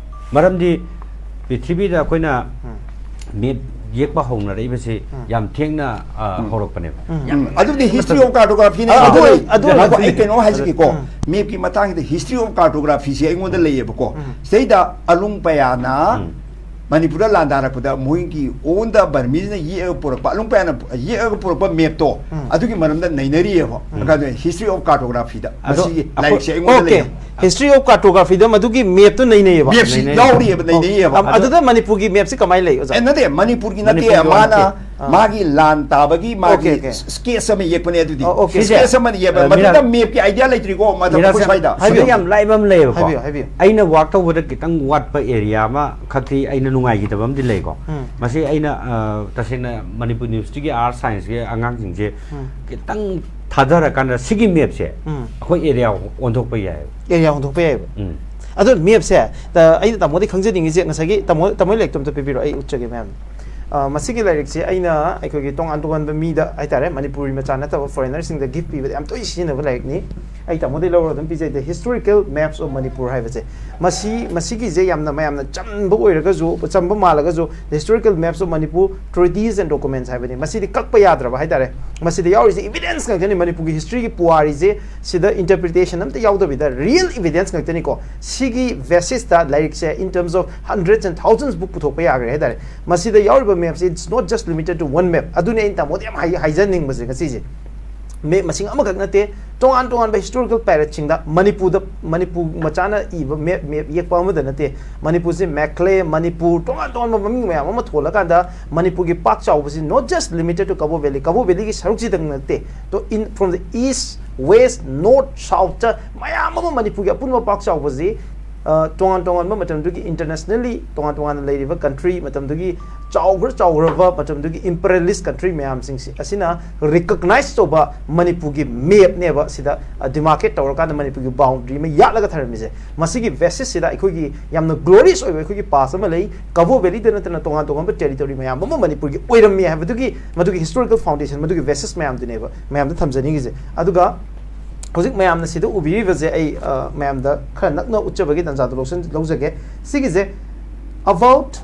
ꯃꯔꯝꯗꯤ ꯄ꯭ꯔꯤꯊꯤꯕꯤꯗ ꯑꯩꯈꯣꯏꯅ ꯎꯝ꯫ ꯃꯦꯞ ꯌꯦꯛꯄ ꯍꯧꯅꯔꯛꯏꯕꯁꯤ ꯎꯝ꯫ ꯌꯥꯝ ꯊꯦꯡꯅ, ꯑ, ꯎꯝ꯫ ꯍꯧꯔꯛꯄꯅꯦꯕ꯫ ꯎꯝ꯫ ꯎꯝ꯫ ꯑꯗꯨꯗꯤ ꯍꯤꯁꯇ꯭ꯔꯤ ꯑꯣꯐ ꯀꯥꯔꯇꯣꯒ꯭ꯔꯥꯐꯤꯅꯦ꯫ ꯑ, ꯑꯗꯨ ꯑꯗꯨ ꯑꯩ, ꯑꯗꯨ ꯉꯥꯏꯈꯣ, ꯑꯩ ꯀꯩꯅꯣ ꯍꯥꯏꯖꯒꯦꯀꯣ꯫ ꯎꯝ꯫ ꯃꯦꯞꯀꯤ ꯃꯇꯥꯡꯁꯤꯗ ꯍꯤꯁꯇ꯭ꯔꯤ ꯑꯣꯐ ꯀꯥꯔꯇꯣꯒ꯭ꯔꯥꯐꯤꯁꯦ ꯑꯩꯉꯣꯟꯗ ꯂꯩꯌꯦꯕꯀꯣ꯫ ꯎꯝ꯫ ꯁꯤꯗꯩꯗ ꯑꯂꯨꯡ ꯄꯌꯥꯅ ꯎꯝ꯫ ꯃꯅꯤꯄꯨꯔꯗ ꯂꯥꯟꯗꯥꯔꯛꯄꯗ ꯃꯣꯏꯒꯤ ꯑꯣꯟꯗ ꯕꯔꯃꯤꯁꯅ ꯌꯦꯛꯑꯒ ꯄꯨꯔꯛꯄ, ꯑꯂꯨꯡ ꯄꯌꯥꯅ ꯌꯦꯛꯑꯒ ꯄꯨꯔꯛꯄ ꯃꯦꯞꯇꯣ, ꯎꯝ꯫ ꯑꯗꯨꯒꯤ ꯃꯔꯝꯗ ꯅꯩꯅꯔꯤꯑꯕ꯫ ꯎꯝ꯫ ꯑꯗꯨꯅ ꯍꯤꯁꯇ꯭ꯔꯤ ꯑꯣꯐ ꯀꯥꯔꯇꯣꯒ꯭ꯔꯥꯐꯤꯗ ꯑꯗꯣ ꯃꯁꯤꯒꯤ ꯑꯩꯈꯣꯏ ꯂꯥꯏꯔꯤꯛꯁꯦ ꯑꯩꯉꯣꯟꯗ ꯑꯣꯀꯦ꯫ ꯂꯩꯌꯦꯕ꯫ ꯍꯤꯁꯇ꯭ꯔꯤ ꯑꯣꯐ ꯀꯥꯔꯇꯣꯒ꯭ꯔꯥꯐꯤꯗ ꯃꯗꯨꯒꯤ ꯃꯦꯞꯇꯨ ꯅꯩꯅꯩꯌꯦꯕ꯫ ꯃꯦꯞꯁꯤ ꯅꯩꯅꯩꯌꯦꯕ꯫ ꯌꯥꯎꯔꯤꯑꯕ, ꯑꯣ, ꯅꯩꯅꯩꯌꯦꯕ꯫ ꯑꯝ, ꯑꯗꯨꯗ ꯃꯅꯤꯄꯨꯔꯒꯤ ꯃꯦꯞꯁꯤ ꯀꯃꯥꯏꯅ ꯂꯩ, ꯑꯣꯖꯥ? ꯑꯦ, ꯅꯠꯇꯦ, ꯃꯅꯤꯄꯨꯔꯒꯤ ꯅꯠꯇꯦ, ꯃꯅꯤꯄꯨꯔꯒꯤ ꯃꯥꯅ ꯅꯠꯇꯦ꯫ ꯑꯥ꯫ ꯃꯥꯒꯤ ꯂꯥꯟ ꯇꯥꯕꯒꯤ ꯃꯥꯒꯤ ꯑꯣꯀꯦ, ꯑꯣꯀꯦ꯫ ꯁ꯭ꯀꯦꯠꯆ ꯑꯃ ꯌꯦꯛꯄꯅꯦ ꯑꯗꯨꯗꯤ꯫ ꯑꯣ, ꯑꯣꯀꯦ꯫ ꯁꯤꯁꯦ, ꯁ꯭ꯀꯦꯠꯆ ꯑꯃ ꯌꯦꯛꯄ꯫ ꯑ, ꯃꯗꯨꯗ ꯃꯤꯔꯥ-, ꯃꯦꯞꯀꯤ ꯑꯥꯏꯗꯤꯌꯥ ꯂꯩꯇ꯭ꯔꯤꯀꯣ, ꯃꯊꯛ ꯃꯤꯔꯥ ꯑꯩꯈꯣꯏ ꯁꯥ-, ꯁ꯭ꯋꯥꯏꯗ꯫ ꯁꯤꯗ ꯍꯥꯏꯕꯤꯌꯨ꯫ ꯌꯥꯝ ꯂꯥꯏꯕ ꯑꯃ ꯂꯩꯌꯦꯕꯀꯣ꯫ ꯍꯥꯏꯕꯤꯌꯨ, ꯍꯥꯏꯕꯤꯌꯨ꯫ ꯑꯩꯅ ꯋꯥꯔꯛ ꯇꯧꯕꯗ ꯈꯤꯇꯪ ꯋꯥꯠꯄ ꯑꯦꯔꯤꯌꯥ ꯑꯃ ꯈꯛꯇꯤ ꯑꯩꯅ ꯅꯨꯡꯉꯥꯏꯈꯤꯗꯕ ꯑꯃꯗꯤ ꯂꯩꯀꯣ꯫ ꯎꯝ꯫ ꯃꯁꯤ ꯑꯩꯅ, ꯑ, ꯇꯁꯦꯡꯅ ꯃꯅꯤꯄꯨꯔ ꯌꯨꯅꯤꯚꯔꯁꯤꯇꯤꯒꯤ ꯑꯥꯔꯠꯁ ꯁꯥꯏꯟꯁꯀꯤ ꯑꯉꯥꯡꯁꯤꯡꯁꯦ ꯎꯝ꯫ ꯈꯤꯇꯪ ꯊꯥꯗꯔꯀꯥꯟꯗ ꯁꯤꯒꯤ ꯃꯦꯞꯁꯦ ꯎꯝ꯫ ꯑꯩꯈꯣꯏ ꯑꯦꯔꯤꯌꯥ ꯑꯣꯟꯊꯣꯛꯄ ꯌꯥꯏꯌꯦꯕ꯫ ꯑꯦꯔꯤꯌꯥ ꯑꯣꯟꯊꯣꯛꯄ ꯌꯥꯏꯌꯦꯕ꯫ ꯎꯝ꯫ ꯑꯗꯣ ꯃꯦꯞꯁꯦ, ꯑ, ꯑꯩꯅ ꯇꯥꯃꯣꯗꯤ ꯈꯪꯖꯅꯤꯡꯉꯤꯁꯦ, ꯉꯁꯥꯏꯒꯤ ꯇꯥꯃꯣ, ꯇꯥꯃꯣ ꯂꯥꯏꯔꯤꯛꯇꯣ ꯑꯝꯇ ꯄꯤꯕꯤꯔꯣ, ꯑꯩ ꯎꯠꯆꯒꯦ ꯃꯌꯥꯝ꯫ ꯑ, ꯃꯁꯤꯒꯤ ꯂꯥꯏꯔꯤꯛꯁꯦ ꯑꯩꯅ ꯑꯩꯈꯣꯏꯒꯤ ꯇꯣꯉꯥꯟ ꯇꯣꯉꯥꯟꯕ ꯃꯤꯗ ꯍꯥꯏꯇꯥꯔꯦ, ꯃꯅꯤꯄꯨꯔꯤ ꯃꯆꯥ ꯅꯠꯇꯕ ꯐꯣꯔꯦꯅꯔꯁꯤꯡꯗ ꯒꯤꯐ ꯄꯤꯕꯗ ꯌꯥꯝ ꯇꯣꯏꯅ ꯁꯤꯖꯤꯟꯅꯕ ꯂꯥꯏꯔꯤꯛꯅꯤ꯫ ꯑꯩ ꯇꯥꯃꯣꯗꯒꯤ ꯂꯧꯔꯒ ꯑꯗꯨꯝ ꯄꯤꯖꯩ꯫ The Historical Maps of Manipur ꯍꯥꯏꯕꯁꯦ, ꯃꯁꯤ, ꯃꯁꯤꯒꯤꯁꯦ ꯌꯥꯝꯅ ꯃꯌꯥꯝꯅ ꯆꯝꯕ ꯑꯣꯏꯔꯒꯁꯨ, ꯆꯝꯕ ꯃꯥꯜꯂꯒꯁꯨ, The Historical Maps of Manipur, Treaties and Documents ꯍꯥꯏꯕꯅꯤ꯫ ꯃꯁꯤꯗꯤ ꯀꯛꯄ ꯌꯥꯗ꯭ꯔꯕ ꯍꯥꯏꯇꯥꯔꯦ꯫ ꯃꯁꯤꯗ ꯌꯥꯎꯔꯤꯁꯦ ꯏꯕꯤꯗꯦꯟꯁ ꯉꯥꯛꯇꯅꯤ꯫ ꯃꯅꯤꯄꯨꯔꯒꯤ ꯍꯤꯁꯇ꯭ꯔꯤꯒꯤ ꯄꯨꯋꯥꯔꯤꯁꯦ ꯁꯤꯗ ꯏꯟꯇꯔꯄ꯭ꯔꯤꯇꯦꯁꯟ ꯑꯝꯇ ꯌꯥꯎꯗꯕꯤꯗ ꯔꯤꯌꯦꯜ ꯏꯕꯤꯗꯦꯟꯁ ꯉꯥꯛꯇꯅꯤꯀꯣ꯫ ꯁꯤꯒꯤ ꯕꯦꯁꯤꯁꯇ ꯂꯥꯏꯔꯤꯛꯁꯦ in terms of hundreds and thousands book ꯄꯨꯊꯣꯛꯄ ꯌꯥꯈ꯭ꯔꯦ ꯍꯥꯏꯇꯥꯔꯦ꯫ ꯃꯁꯤꯗ ꯌꯥꯎꯔꯤꯕ ꯃꯦꯞꯁꯦ, it's not just limited to one map꯫ ꯑꯗꯨꯅꯤ ꯑꯩꯅ ꯇꯥꯃꯣꯗ ꯌꯥꯝ ꯍꯥꯏ-, ꯍꯥꯏꯖꯅꯤꯡꯕꯁꯦ ꯉꯁꯤꯁꯦ꯫ ꯃꯦꯞ ꯃꯁꯤꯡ ꯑꯃꯈꯛ ꯅꯠꯇꯦ, ꯇꯣꯉꯥꯟ ꯇꯣꯉꯥꯟꯕ ꯍꯤꯁꯇꯣꯔꯤꯀꯦꯜ ꯄꯦꯔꯦꯠꯁꯤꯡꯗ ꯃꯅꯤꯄꯨꯔꯗ, ꯃꯅꯤꯄꯨꯔ ꯃꯆꯥꯅ ꯏꯕ ꯃꯦꯞ, ꯃꯦꯞ ꯌꯦꯛꯄ ꯑꯃꯗ ꯅꯠꯇꯦ, ꯃꯅꯤꯄꯨꯔꯁꯦ ꯃꯦꯈꯂꯦ, ꯃꯅꯤꯄꯨꯔ, ꯇꯣꯉꯥꯟ ꯇꯣꯉꯥꯟꯕ ꯃꯃꯤꯡ ꯃꯌꯥꯝ ꯑꯃ ꯊꯣꯜꯂꯀꯥꯟꯗ ꯃꯅꯤꯄꯨꯔꯒꯤ ꯄꯥꯛ ꯆꯥꯎꯕꯁꯤ not just limited to Kabo Valley, ꯀꯕꯣ ꯚꯦꯂꯤꯒꯤ ꯁꯔꯨꯛꯁꯤꯗꯪ ꯅꯠꯇꯦ, ꯇꯣ in from the east, west, north, south ꯇ ꯃꯌꯥꯝ ꯑꯃ ꯃꯅꯤꯄꯨꯔꯒꯤ ꯑꯄꯨꯟꯕ ꯄꯥꯛ ꯆꯥꯎꯕꯁꯤ, ꯑ, ꯇꯣꯉꯥꯟ ꯇꯣꯉꯥꯟꯕ ꯃꯇꯝꯗꯨꯒꯤ internationally ꯇꯣꯉꯥꯟ ꯇꯣꯉꯥꯟꯅ ꯂꯩꯔꯤꯕ country, ꯃꯇꯝꯗꯨꯒꯤ ꯆꯥꯎꯈ꯭ꯔ ꯆꯥꯎꯈ꯭ꯔꯕ ꯃꯇꯝꯗꯨꯒꯤ imperialist country ꯃꯌꯥꯝꯁꯤꯡꯁꯤ ꯑꯁꯤꯅ recognize ꯇꯧꯕ ꯃꯅꯤꯄꯨꯔꯒꯤ ꯃꯦꯞꯅꯦꯕ ꯁꯤꯗ, ꯑ, demarcate ꯇꯧꯔꯀꯥꯟꯗ ꯃꯅꯤꯄꯨꯔꯒꯤ boundary ꯑꯃ ꯌꯥꯠꯂꯒ ꯊꯝꯔꯝꯃꯤꯁꯦ꯫ ꯃꯁꯤꯒꯤ ꯕꯦꯁꯤꯁꯁꯤꯗ ꯑꯩꯈꯣꯏꯒꯤ ꯌꯥꯝꯅ glorious ꯑꯣꯏꯕ ꯑꯩꯈꯣꯏꯒꯤ past ꯑꯃ ꯂꯩ꯫ ꯀꯕꯣ ꯚꯦꯂꯤꯗ ꯅꯠꯇꯅ ꯇꯣꯉꯥꯟ ꯇꯣꯉꯥꯟꯕ territory ꯃꯌꯥꯝ ꯑꯃ ꯃꯅꯤꯄꯨꯔꯒꯤ ꯑꯣꯏꯔꯝꯃꯤ ꯍꯥꯏꯕꯗꯨꯒꯤ ꯃꯗꯨꯒꯤ historical foundation, ꯃꯗꯨꯒꯤ basis ꯃꯌꯥꯝꯗꯨꯅꯦꯕ ꯃꯌꯥꯝꯗ ꯊꯝꯖꯅꯤꯡꯉꯤꯁꯦ꯫ ꯑꯗꯨꯒ ꯍꯧꯖꯤꯛ ꯃꯌꯥꯝꯅ ꯁꯤꯗ ꯎꯕꯤꯔꯤꯕꯁꯦ ꯑꯩ, ꯑ, ꯃꯌꯥꯝꯗ ꯈꯔ ꯅꯛꯅ ꯎꯠꯆꯕꯒꯤ ꯇꯥꯟꯖꯥꯗꯣ ꯂꯧꯁꯤꯟ-, ꯂꯧꯖꯒꯦ꯫ ꯁꯤꯒꯤꯁꯦ about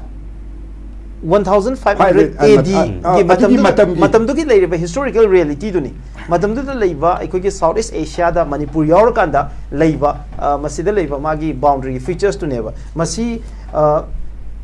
one thousand five hundred five hundred, ꯑ, ꯑ, ꯑ, ꯑꯗꯨꯒꯤ A D ꯒꯤ ꯃꯇꯝꯗꯨ-, ꯃꯇꯝꯒꯤ꯫ ꯃꯇꯝꯗꯨꯒꯤ ꯂꯩꯔꯤꯕ historical realityꯗꯨꯅꯤ꯫ ꯃꯇꯝꯗꯨꯗ ꯂꯩꯕ ꯑꯩꯈꯣꯏꯒꯤ South East Asiaꯗ ꯃꯅꯤꯄꯨꯔ ꯌꯥꯎꯔꯀꯥꯟꯗ ꯂꯩꯕ, ꯑ, ꯃꯁꯤꯗ ꯂꯩꯕ ꯃꯥꯒꯤ boundary featuresꯇꯨꯅꯦꯕ꯫ ꯃꯁꯤ, ꯑ,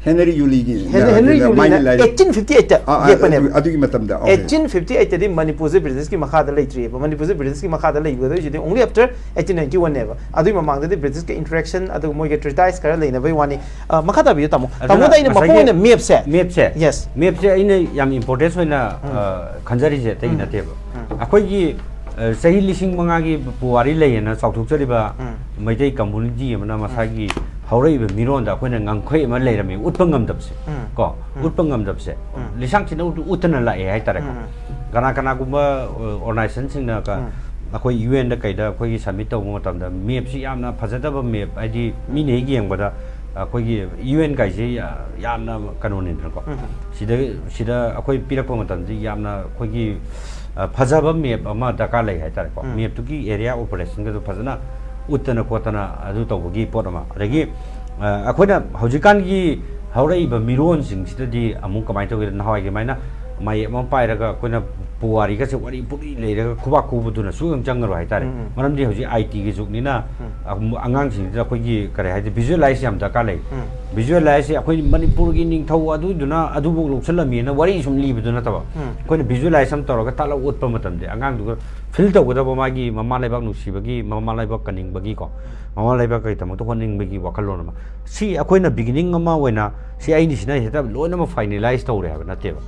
ꯍꯦꯅꯔꯤ ꯌꯨꯂꯤꯒꯤ ꯍꯦꯅ-, ꯍꯦꯅꯔꯤ ꯌꯨꯂꯤꯅ ꯃꯥꯏꯅ ꯂꯥꯏꯔꯤ꯫ eighteen fifty-eightꯇ ꯑꯥ, ꯑꯥ, ꯌꯦꯛꯄꯅꯦꯕ꯫ ꯑꯗꯨ-, ꯑꯗꯨꯒꯤ ꯃꯇꯝꯗ, okay꯫ eighteen fifty-eightꯇꯗꯤ ꯃꯅꯤꯄꯨꯔꯁꯦ British ꯀꯤ ꯃꯈꯥꯗ ꯂꯩꯇ꯭ꯔꯤꯑꯕ꯫ ꯃꯅꯤꯄꯨꯔꯁꯦ British ꯀꯤ ꯃꯈꯥꯗ ꯂꯩꯒꯗꯣꯏꯁꯤꯗꯤ only after eighteen ninety-oneꯅꯦꯕ꯫ ꯑꯗꯨꯒꯤ ꯃꯃꯥꯡꯗꯗꯤ British ꯀ interaction ꯑꯗꯨꯒ ꯃꯣꯏꯒ treaties ꯈꯔ ꯂꯩꯅꯕꯩ ꯋꯥꯅꯤ꯫ ꯑ, ꯃꯈꯥ ꯇꯥꯕꯤꯌꯨ, ꯇꯥꯃꯣ꯫ ꯑꯗꯨꯅ ꯇꯥꯃꯣꯗ ꯑꯩꯅ ꯃꯄꯨꯡ ꯉꯁꯥꯏꯒꯤ ꯑꯣꯏꯅ mapꯁꯦ꯫ Mapꯁꯦ꯫ Yes꯫ Mapꯁꯦ ꯑꯩꯅ ꯌꯥꯝ importance ꯑꯣꯏꯅ, ꯎꯝ꯫ ꯑ, ꯈꯟꯖꯔꯤꯁꯦ ꯑꯇꯩꯒꯤ ꯎꯝ꯫ ꯅꯠꯇꯦꯕ꯫ ꯎꯝ꯫ ꯑꯩꯈꯣꯏꯒꯤ, ꯑ, ꯆꯍꯤ ꯂꯤꯁꯤꯡ ꯃꯉꯥꯒꯤ ꯄꯨꯋꯥꯔꯤ ꯂꯩꯌꯦꯅ ꯆꯥꯎꯊꯣꯛꯆꯔꯤꯕ ꯎꯝ꯫ ꯃꯩꯇꯩ community ꯑꯃꯅ ꯎꯝ꯫ ꯃꯁꯥꯒꯤ ꯍꯧꯔꯛꯏꯕ ꯃꯤꯔꯣꯟꯗ ꯑꯩꯈꯣꯏꯅ ꯉꯝꯈꯩ ꯑꯃ ꯂꯩꯔꯝꯃꯤ, ꯎꯠꯄ ꯉꯝꯗꯕꯁꯦ꯫ ꯎꯝ꯫ ꯀꯣ? ꯎꯝ꯫ ꯎꯠꯄ ꯉꯝꯗꯕꯁꯦ꯫ ꯎꯝ꯫ ꯂꯤꯁꯥꯡ ꯊꯤꯟꯅ ꯎꯠ-, ꯎꯠꯇꯅ ꯂꯥꯛꯑꯦ ꯍꯥꯏꯇꯥꯔꯦꯀꯣ꯫ ꯎꯝ꯫ ꯀꯅꯥ ꯀꯅꯥꯒꯨꯝꯕ, ꯑ, organizationꯁꯤꯡꯅ ꯀ-, ꯎꯝ꯫ ꯑꯩꯈꯣꯏ UN ꯗ ꯀꯩꯗ ꯑꯩꯈꯣꯏꯒꯤ submit ꯇꯧꯕ ꯃꯇꯝꯗ mapꯁꯤ ꯌꯥꯝꯅ ꯐꯖꯗꯕ map, ꯍꯥꯏꯗꯤ ꯃꯤꯅ ꯍꯦꯛ ꯌꯦꯡꯕꯗ ꯑꯩꯈꯣꯏꯒꯤ UN ꯀꯥꯏꯁꯦ ꯌꯥ-, ꯌꯥꯝꯅ ꯀꯩꯅꯣꯅꯤꯗꯅꯀꯣ꯫ ꯎꯝ꯫ ꯁꯤꯗ, ꯁꯤꯗ ꯑꯩꯈꯣꯏ ꯄꯤꯔꯛꯄ ꯃꯇꯝꯗ ꯌꯥꯝꯅ ꯑꯩꯈꯣꯏꯒꯤ, ꯑ, ꯐꯖꯕ map ꯑꯃ ꯗꯔꯀꯥꯔ ꯂꯩ ꯍꯥꯏꯇꯥꯔꯦꯀꯣ꯫ ꯎꯝ꯫ Mapꯇꯨꯒꯤ area operationꯒꯗꯣ ꯐꯖꯅ ꯎꯠꯇꯅ ꯈꯣꯠꯇꯅ ꯑꯗꯨ ꯇꯧꯕꯒꯤ ꯄꯣꯠ ꯑꯃ꯫ ꯑꯗꯒꯤ, ꯑ, ꯑꯩꯈꯣꯏꯅ ꯍꯧꯖꯤꯛꯀꯥꯟꯒꯤ ꯍꯧꯔꯛꯏꯕ ꯃꯤꯔꯣꯟꯁꯤꯡꯁꯤꯗꯗꯤ ꯑꯃꯨꯛ ꯀꯃꯥꯏꯅ ꯇꯧꯒꯦꯗ, ꯅꯍꯥꯟꯋꯥꯏꯒꯤ ꯑꯗꯨꯃꯥꯏꯅ ꯃꯌꯦꯛ ꯑꯃ ꯄꯥꯏꯔꯒ ꯑꯩꯈꯣꯏꯅ ꯄꯨꯋꯥꯔꯤꯒꯁꯦ ꯋꯥꯔꯤ ꯄꯨꯔꯤ ꯂꯩꯔꯒ ꯈꯨꯕꯥꯛ ꯈꯨꯕꯗꯨꯅ ꯁꯨꯡꯆꯪ ꯆꯪꯉꯔꯣꯏ ꯍꯥꯏꯇꯥꯔꯦ꯫ ꯎꯝ, ꯎꯝ꯫ ꯃꯔꯝꯗꯤ ꯍꯧꯖꯤꯛ ꯑꯥꯏ ꯇꯤꯒꯤ ꯖꯨꯛꯅꯤꯅ ꯎꯝ꯫ ꯑꯉꯥꯡꯁꯤꯡꯁꯤꯗ ꯑꯩꯈꯣꯏꯒꯤ ꯀꯔꯤ ꯍꯥꯏꯗꯤ visualize ꯌꯥꯝ ꯗꯔꯀꯥꯔ ꯂꯩ꯫ ꯎꯝ꯫ Visualize ꯁꯦ ꯑꯩꯈꯣꯏ ꯃꯅꯤꯄꯨꯔꯒꯤ ꯅꯤꯡꯊꯧ ꯑꯗꯨꯗꯨꯅ ꯑꯗꯨꯐꯥꯎ ꯂꯧꯁꯤꯜꯂꯝꯃꯤꯅ ꯋꯥꯔꯤ ꯁꯨꯝ ꯂꯤꯕꯗꯨ ꯅꯠꯇꯕ, ꯎꯝ꯫ ꯑꯩꯈꯣꯏꯅ visualize ꯑꯃ ꯇꯧꯔꯒ ꯇꯥꯛꯂꯒ ꯎꯠꯄ ꯃꯇꯝꯗ ꯑꯉꯥꯡꯗꯨꯒ feel ꯇꯧꯒꯗꯕ, ꯃꯥꯒꯤ ꯃꯃꯥ ꯂꯩꯕꯥꯛ ꯅꯨꯡꯁꯤꯕꯒꯤ, ꯃꯃꯥ ꯂꯩꯕꯥꯛ ꯀꯟꯅꯤꯡꯕꯒꯤꯀꯣ, ꯃꯃꯥ ꯂꯩꯕꯥꯛꯀꯤꯗꯃꯛꯇ ꯍꯣꯠꯅꯤꯡꯕꯒꯤ ꯋꯥꯈꯜꯂꯣꯟ ꯑꯃ꯫ ꯁꯤ ꯑꯩꯈꯣꯏꯅ beginning ꯑꯃ ꯑꯣꯏꯅ ꯁꯤ ꯑꯩꯅ ꯁꯤꯅ ꯍꯦꯛꯇ ꯂꯣꯏꯅꯃꯛ finalize ꯇꯧꯔꯦ ꯍꯥꯏꯕ ꯅꯠꯇꯦꯕ꯫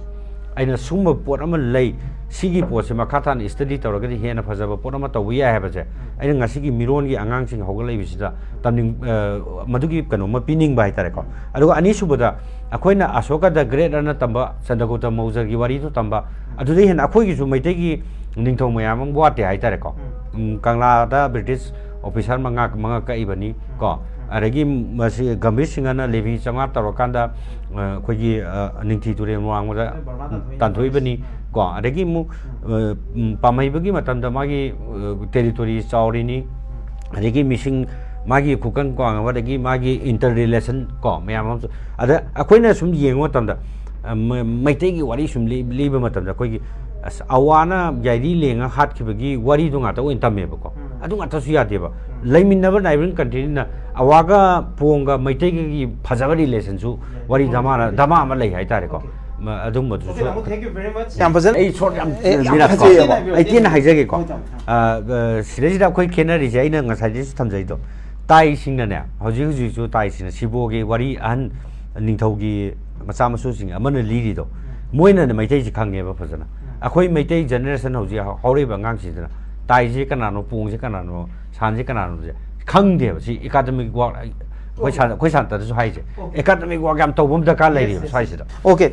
ꯑꯩꯅ ꯁꯨꯝꯕ ꯄꯣꯠ ꯑꯃ ꯂꯩ, ꯁꯤꯒꯤ ꯄꯣꯠꯁꯦ ꯃꯈꯥ ꯇꯥꯅ study ꯇꯧꯔꯒꯗꯤ ꯍꯦꯟꯅ ꯐꯖꯕ ꯄꯣꯠ ꯑꯃ ꯇꯧꯕ ꯌꯥꯏ ꯍꯥꯏꯕꯁꯦ ꯑꯩꯅ ꯉꯁꯤꯒꯤ ꯃꯤꯔꯣꯟꯒꯤ ꯑꯉꯥꯡꯁꯤꯡ ꯍꯧꯒꯠꯂꯛꯏꯕꯁꯤꯗ ꯇꯝꯅꯤꯡ-, ꯑ, ꯃꯗꯨꯒꯤ ꯀꯩꯅꯣꯝꯃ ꯄꯤꯅꯤꯡꯕ ꯍꯥꯏꯇꯥꯔꯦꯀꯣ꯫ ꯑꯗꯨꯒ ꯑꯅꯤꯁꯨꯕꯗ, ꯑꯩꯈꯣꯏꯅ ꯑꯁꯣꯀꯥ the Great ꯑꯅ ꯇꯝꯕ, ꯆꯟꯗ꯭ꯔꯒꯨꯞꯇ ꯃꯧꯖꯒꯤ ꯋꯥꯔꯤꯗꯨ ꯇꯝꯕ, ꯑꯗꯨꯗꯩ ꯍꯦꯟꯅ ꯑꯩꯈꯣꯏꯒꯤꯁꯨ ꯃꯩꯇꯩꯒꯤ ꯅꯤꯡꯊꯧ ꯃꯌꯥꯝ ꯑꯃ ꯋꯥꯠꯇꯦ ꯍꯥꯏꯇꯥꯔꯦꯀꯣ꯫ ꯎꯝ, ꯀꯪꯂꯥꯗ British officer ꯃꯉꯥ, ꯃꯉꯥ ꯀꯛꯏꯕꯅꯤ ꯀꯣ꯫ ꯑꯗꯒꯤ ꯃꯁꯤ ꯒꯝꯚꯤꯔ ꯁꯤꯡꯍꯅ ꯂꯦꯚꯤ ꯆꯥꯝꯃꯉꯥ ꯇꯧꯔꯀꯥꯟꯗ, ꯑ, ꯑꯩꯈꯣꯏꯒꯤ, ꯑ, ꯅꯤꯡꯊꯤ ꯇꯨꯔꯦꯜ ꯋꯥꯡꯃꯗ ꯇꯥꯟꯊꯣꯛꯏꯕꯅꯤ ꯀꯣ꯫ ꯑꯗꯒꯤ ꯑꯃꯨꯛ, ꯑ, ꯎꯝ, ꯄꯥꯝꯍꯩꯕꯒꯤ ꯃꯇꯝꯗ ꯃꯥꯒꯤ, ꯑ, territory ꯆꯥꯎꯔꯤꯅꯤ꯫ ꯑꯗꯒꯤ ꯃꯤꯁꯤꯡ, ꯃꯥꯒꯤ ꯈꯨꯀꯟ ꯀ꯭ꯋꯥꯡ ꯑꯃ, ꯑꯗꯒꯤ ꯃꯥꯒꯤ inter relation ꯀꯣ, ꯃꯌꯥꯝ ꯑꯃꯁꯨ꯫ ꯑꯗ ꯑꯩꯈꯣꯏꯅ ꯁꯨꯝ ꯌꯦꯡꯕ ꯃꯇꯝꯗ, ꯑ, ꯃ-, ꯃꯩꯇꯩꯒꯤ ꯋꯥꯔꯤ ꯁꯨꯝ ꯂꯤ-, ꯂꯤꯕ ꯃꯇꯝꯗ ꯑꯩꯈꯣꯏꯒꯤ, ꯑꯁ, ꯑꯋꯥꯅ ꯌꯥꯏꯔꯤ ꯂꯦꯡꯉ ꯍꯥꯠꯈꯤꯕꯒꯤ ꯋꯥꯔꯤꯗꯣ ꯉꯥꯛꯇ ꯑꯣꯏꯅ ꯇꯝꯃꯦꯕꯀꯣ꯫ ꯑꯗꯨ ꯉꯥꯛꯇꯁꯨ ꯌꯥꯗꯦꯕ꯫ ꯂꯩꯃꯤꯟꯅꯕ neighbouring countryꯅ ꯑꯋꯥꯒ ꯄꯣꯡꯒ ꯃꯩꯇꯩꯒꯤ ꯐꯖꯕ relationꯁꯨ ꯋꯥꯔꯤ ꯙꯃꯥꯅ, ꯙꯃꯥ ꯑꯃ ꯂꯩ ꯍꯥꯏꯇꯥꯔꯦꯀꯣ꯫ ꯃ-, ꯑꯗꯨꯝꯕꯗꯨꯁꯨ꯫ ꯌꯥꯝ ꯐꯖꯅ꯫ ꯑꯩ short ꯌꯥꯝ, ꯑꯦ, ꯌꯥꯝ minute ꯀꯣ꯫ ꯐꯖꯩꯌꯦꯕ꯫ ꯑꯩ ꯇꯦꯟꯅ ꯍꯥꯏꯖꯒꯦꯀꯣ꯫ ꯍꯣꯏ, ꯇꯥꯃꯣ꯫ ꯑ, ꯑ, ꯁꯤꯗꯩꯁꯤꯗ ꯑꯩꯈꯣꯏ ꯈꯦꯠꯅꯔꯤꯁꯦ ꯑꯩꯅ ꯉꯁꯥꯏꯗꯩꯁꯨ ꯊꯝꯖꯩꯗꯣ꯫ ꯇꯥꯏꯁꯤꯡꯅꯅꯦ, ꯍꯧꯖꯤꯛ ꯍꯧꯖꯤꯛꯁꯨ ꯇꯥꯏꯁꯤꯡꯅ ꯁꯤꯕꯣꯒꯤ ꯋꯥꯔꯤ ꯑꯍꯟ ꯅꯤꯡꯊꯧꯒꯤ ꯃꯆꯥ ꯃꯁꯨꯁꯤꯡ ꯑꯃꯅ ꯂꯤꯔꯤꯗꯣ, ꯃꯣꯏꯅꯅꯦ ꯃꯩꯇꯩꯁꯤ ꯈꯪꯉꯦꯕ ꯐꯖꯅ꯫ ꯑꯩꯈꯣꯏ ꯃꯩꯇꯩ generation ꯍꯧꯖꯤꯛ ꯍꯧ-, ꯍꯧꯔꯛꯏꯕ ꯑꯉꯥꯡꯁꯤꯡꯁꯤꯅ ꯇꯥꯏꯁꯤ ꯀꯅꯥꯅꯣ, ꯄꯣꯡꯁꯤ ꯀꯅꯥꯅꯣ, ꯁꯥꯟꯁꯤ ꯀꯅꯥꯅꯣꯁꯦ ꯈꯪꯗꯦꯕ꯫ ꯁꯤ academic work, ꯑꯩꯈꯣꯏ ꯁꯥꯟ-, ꯑꯩꯈꯣꯏ ꯁꯥꯟꯇꯗꯁꯨ ꯍꯥꯏꯁꯦ, academic work ꯌꯥꯝ ꯇꯧꯕ ꯑꯃ ꯗꯔꯀꯥꯔ ꯂꯩꯔꯤꯕ ꯁ꯭ꯋꯥꯏꯁꯤꯗ꯫ Okay,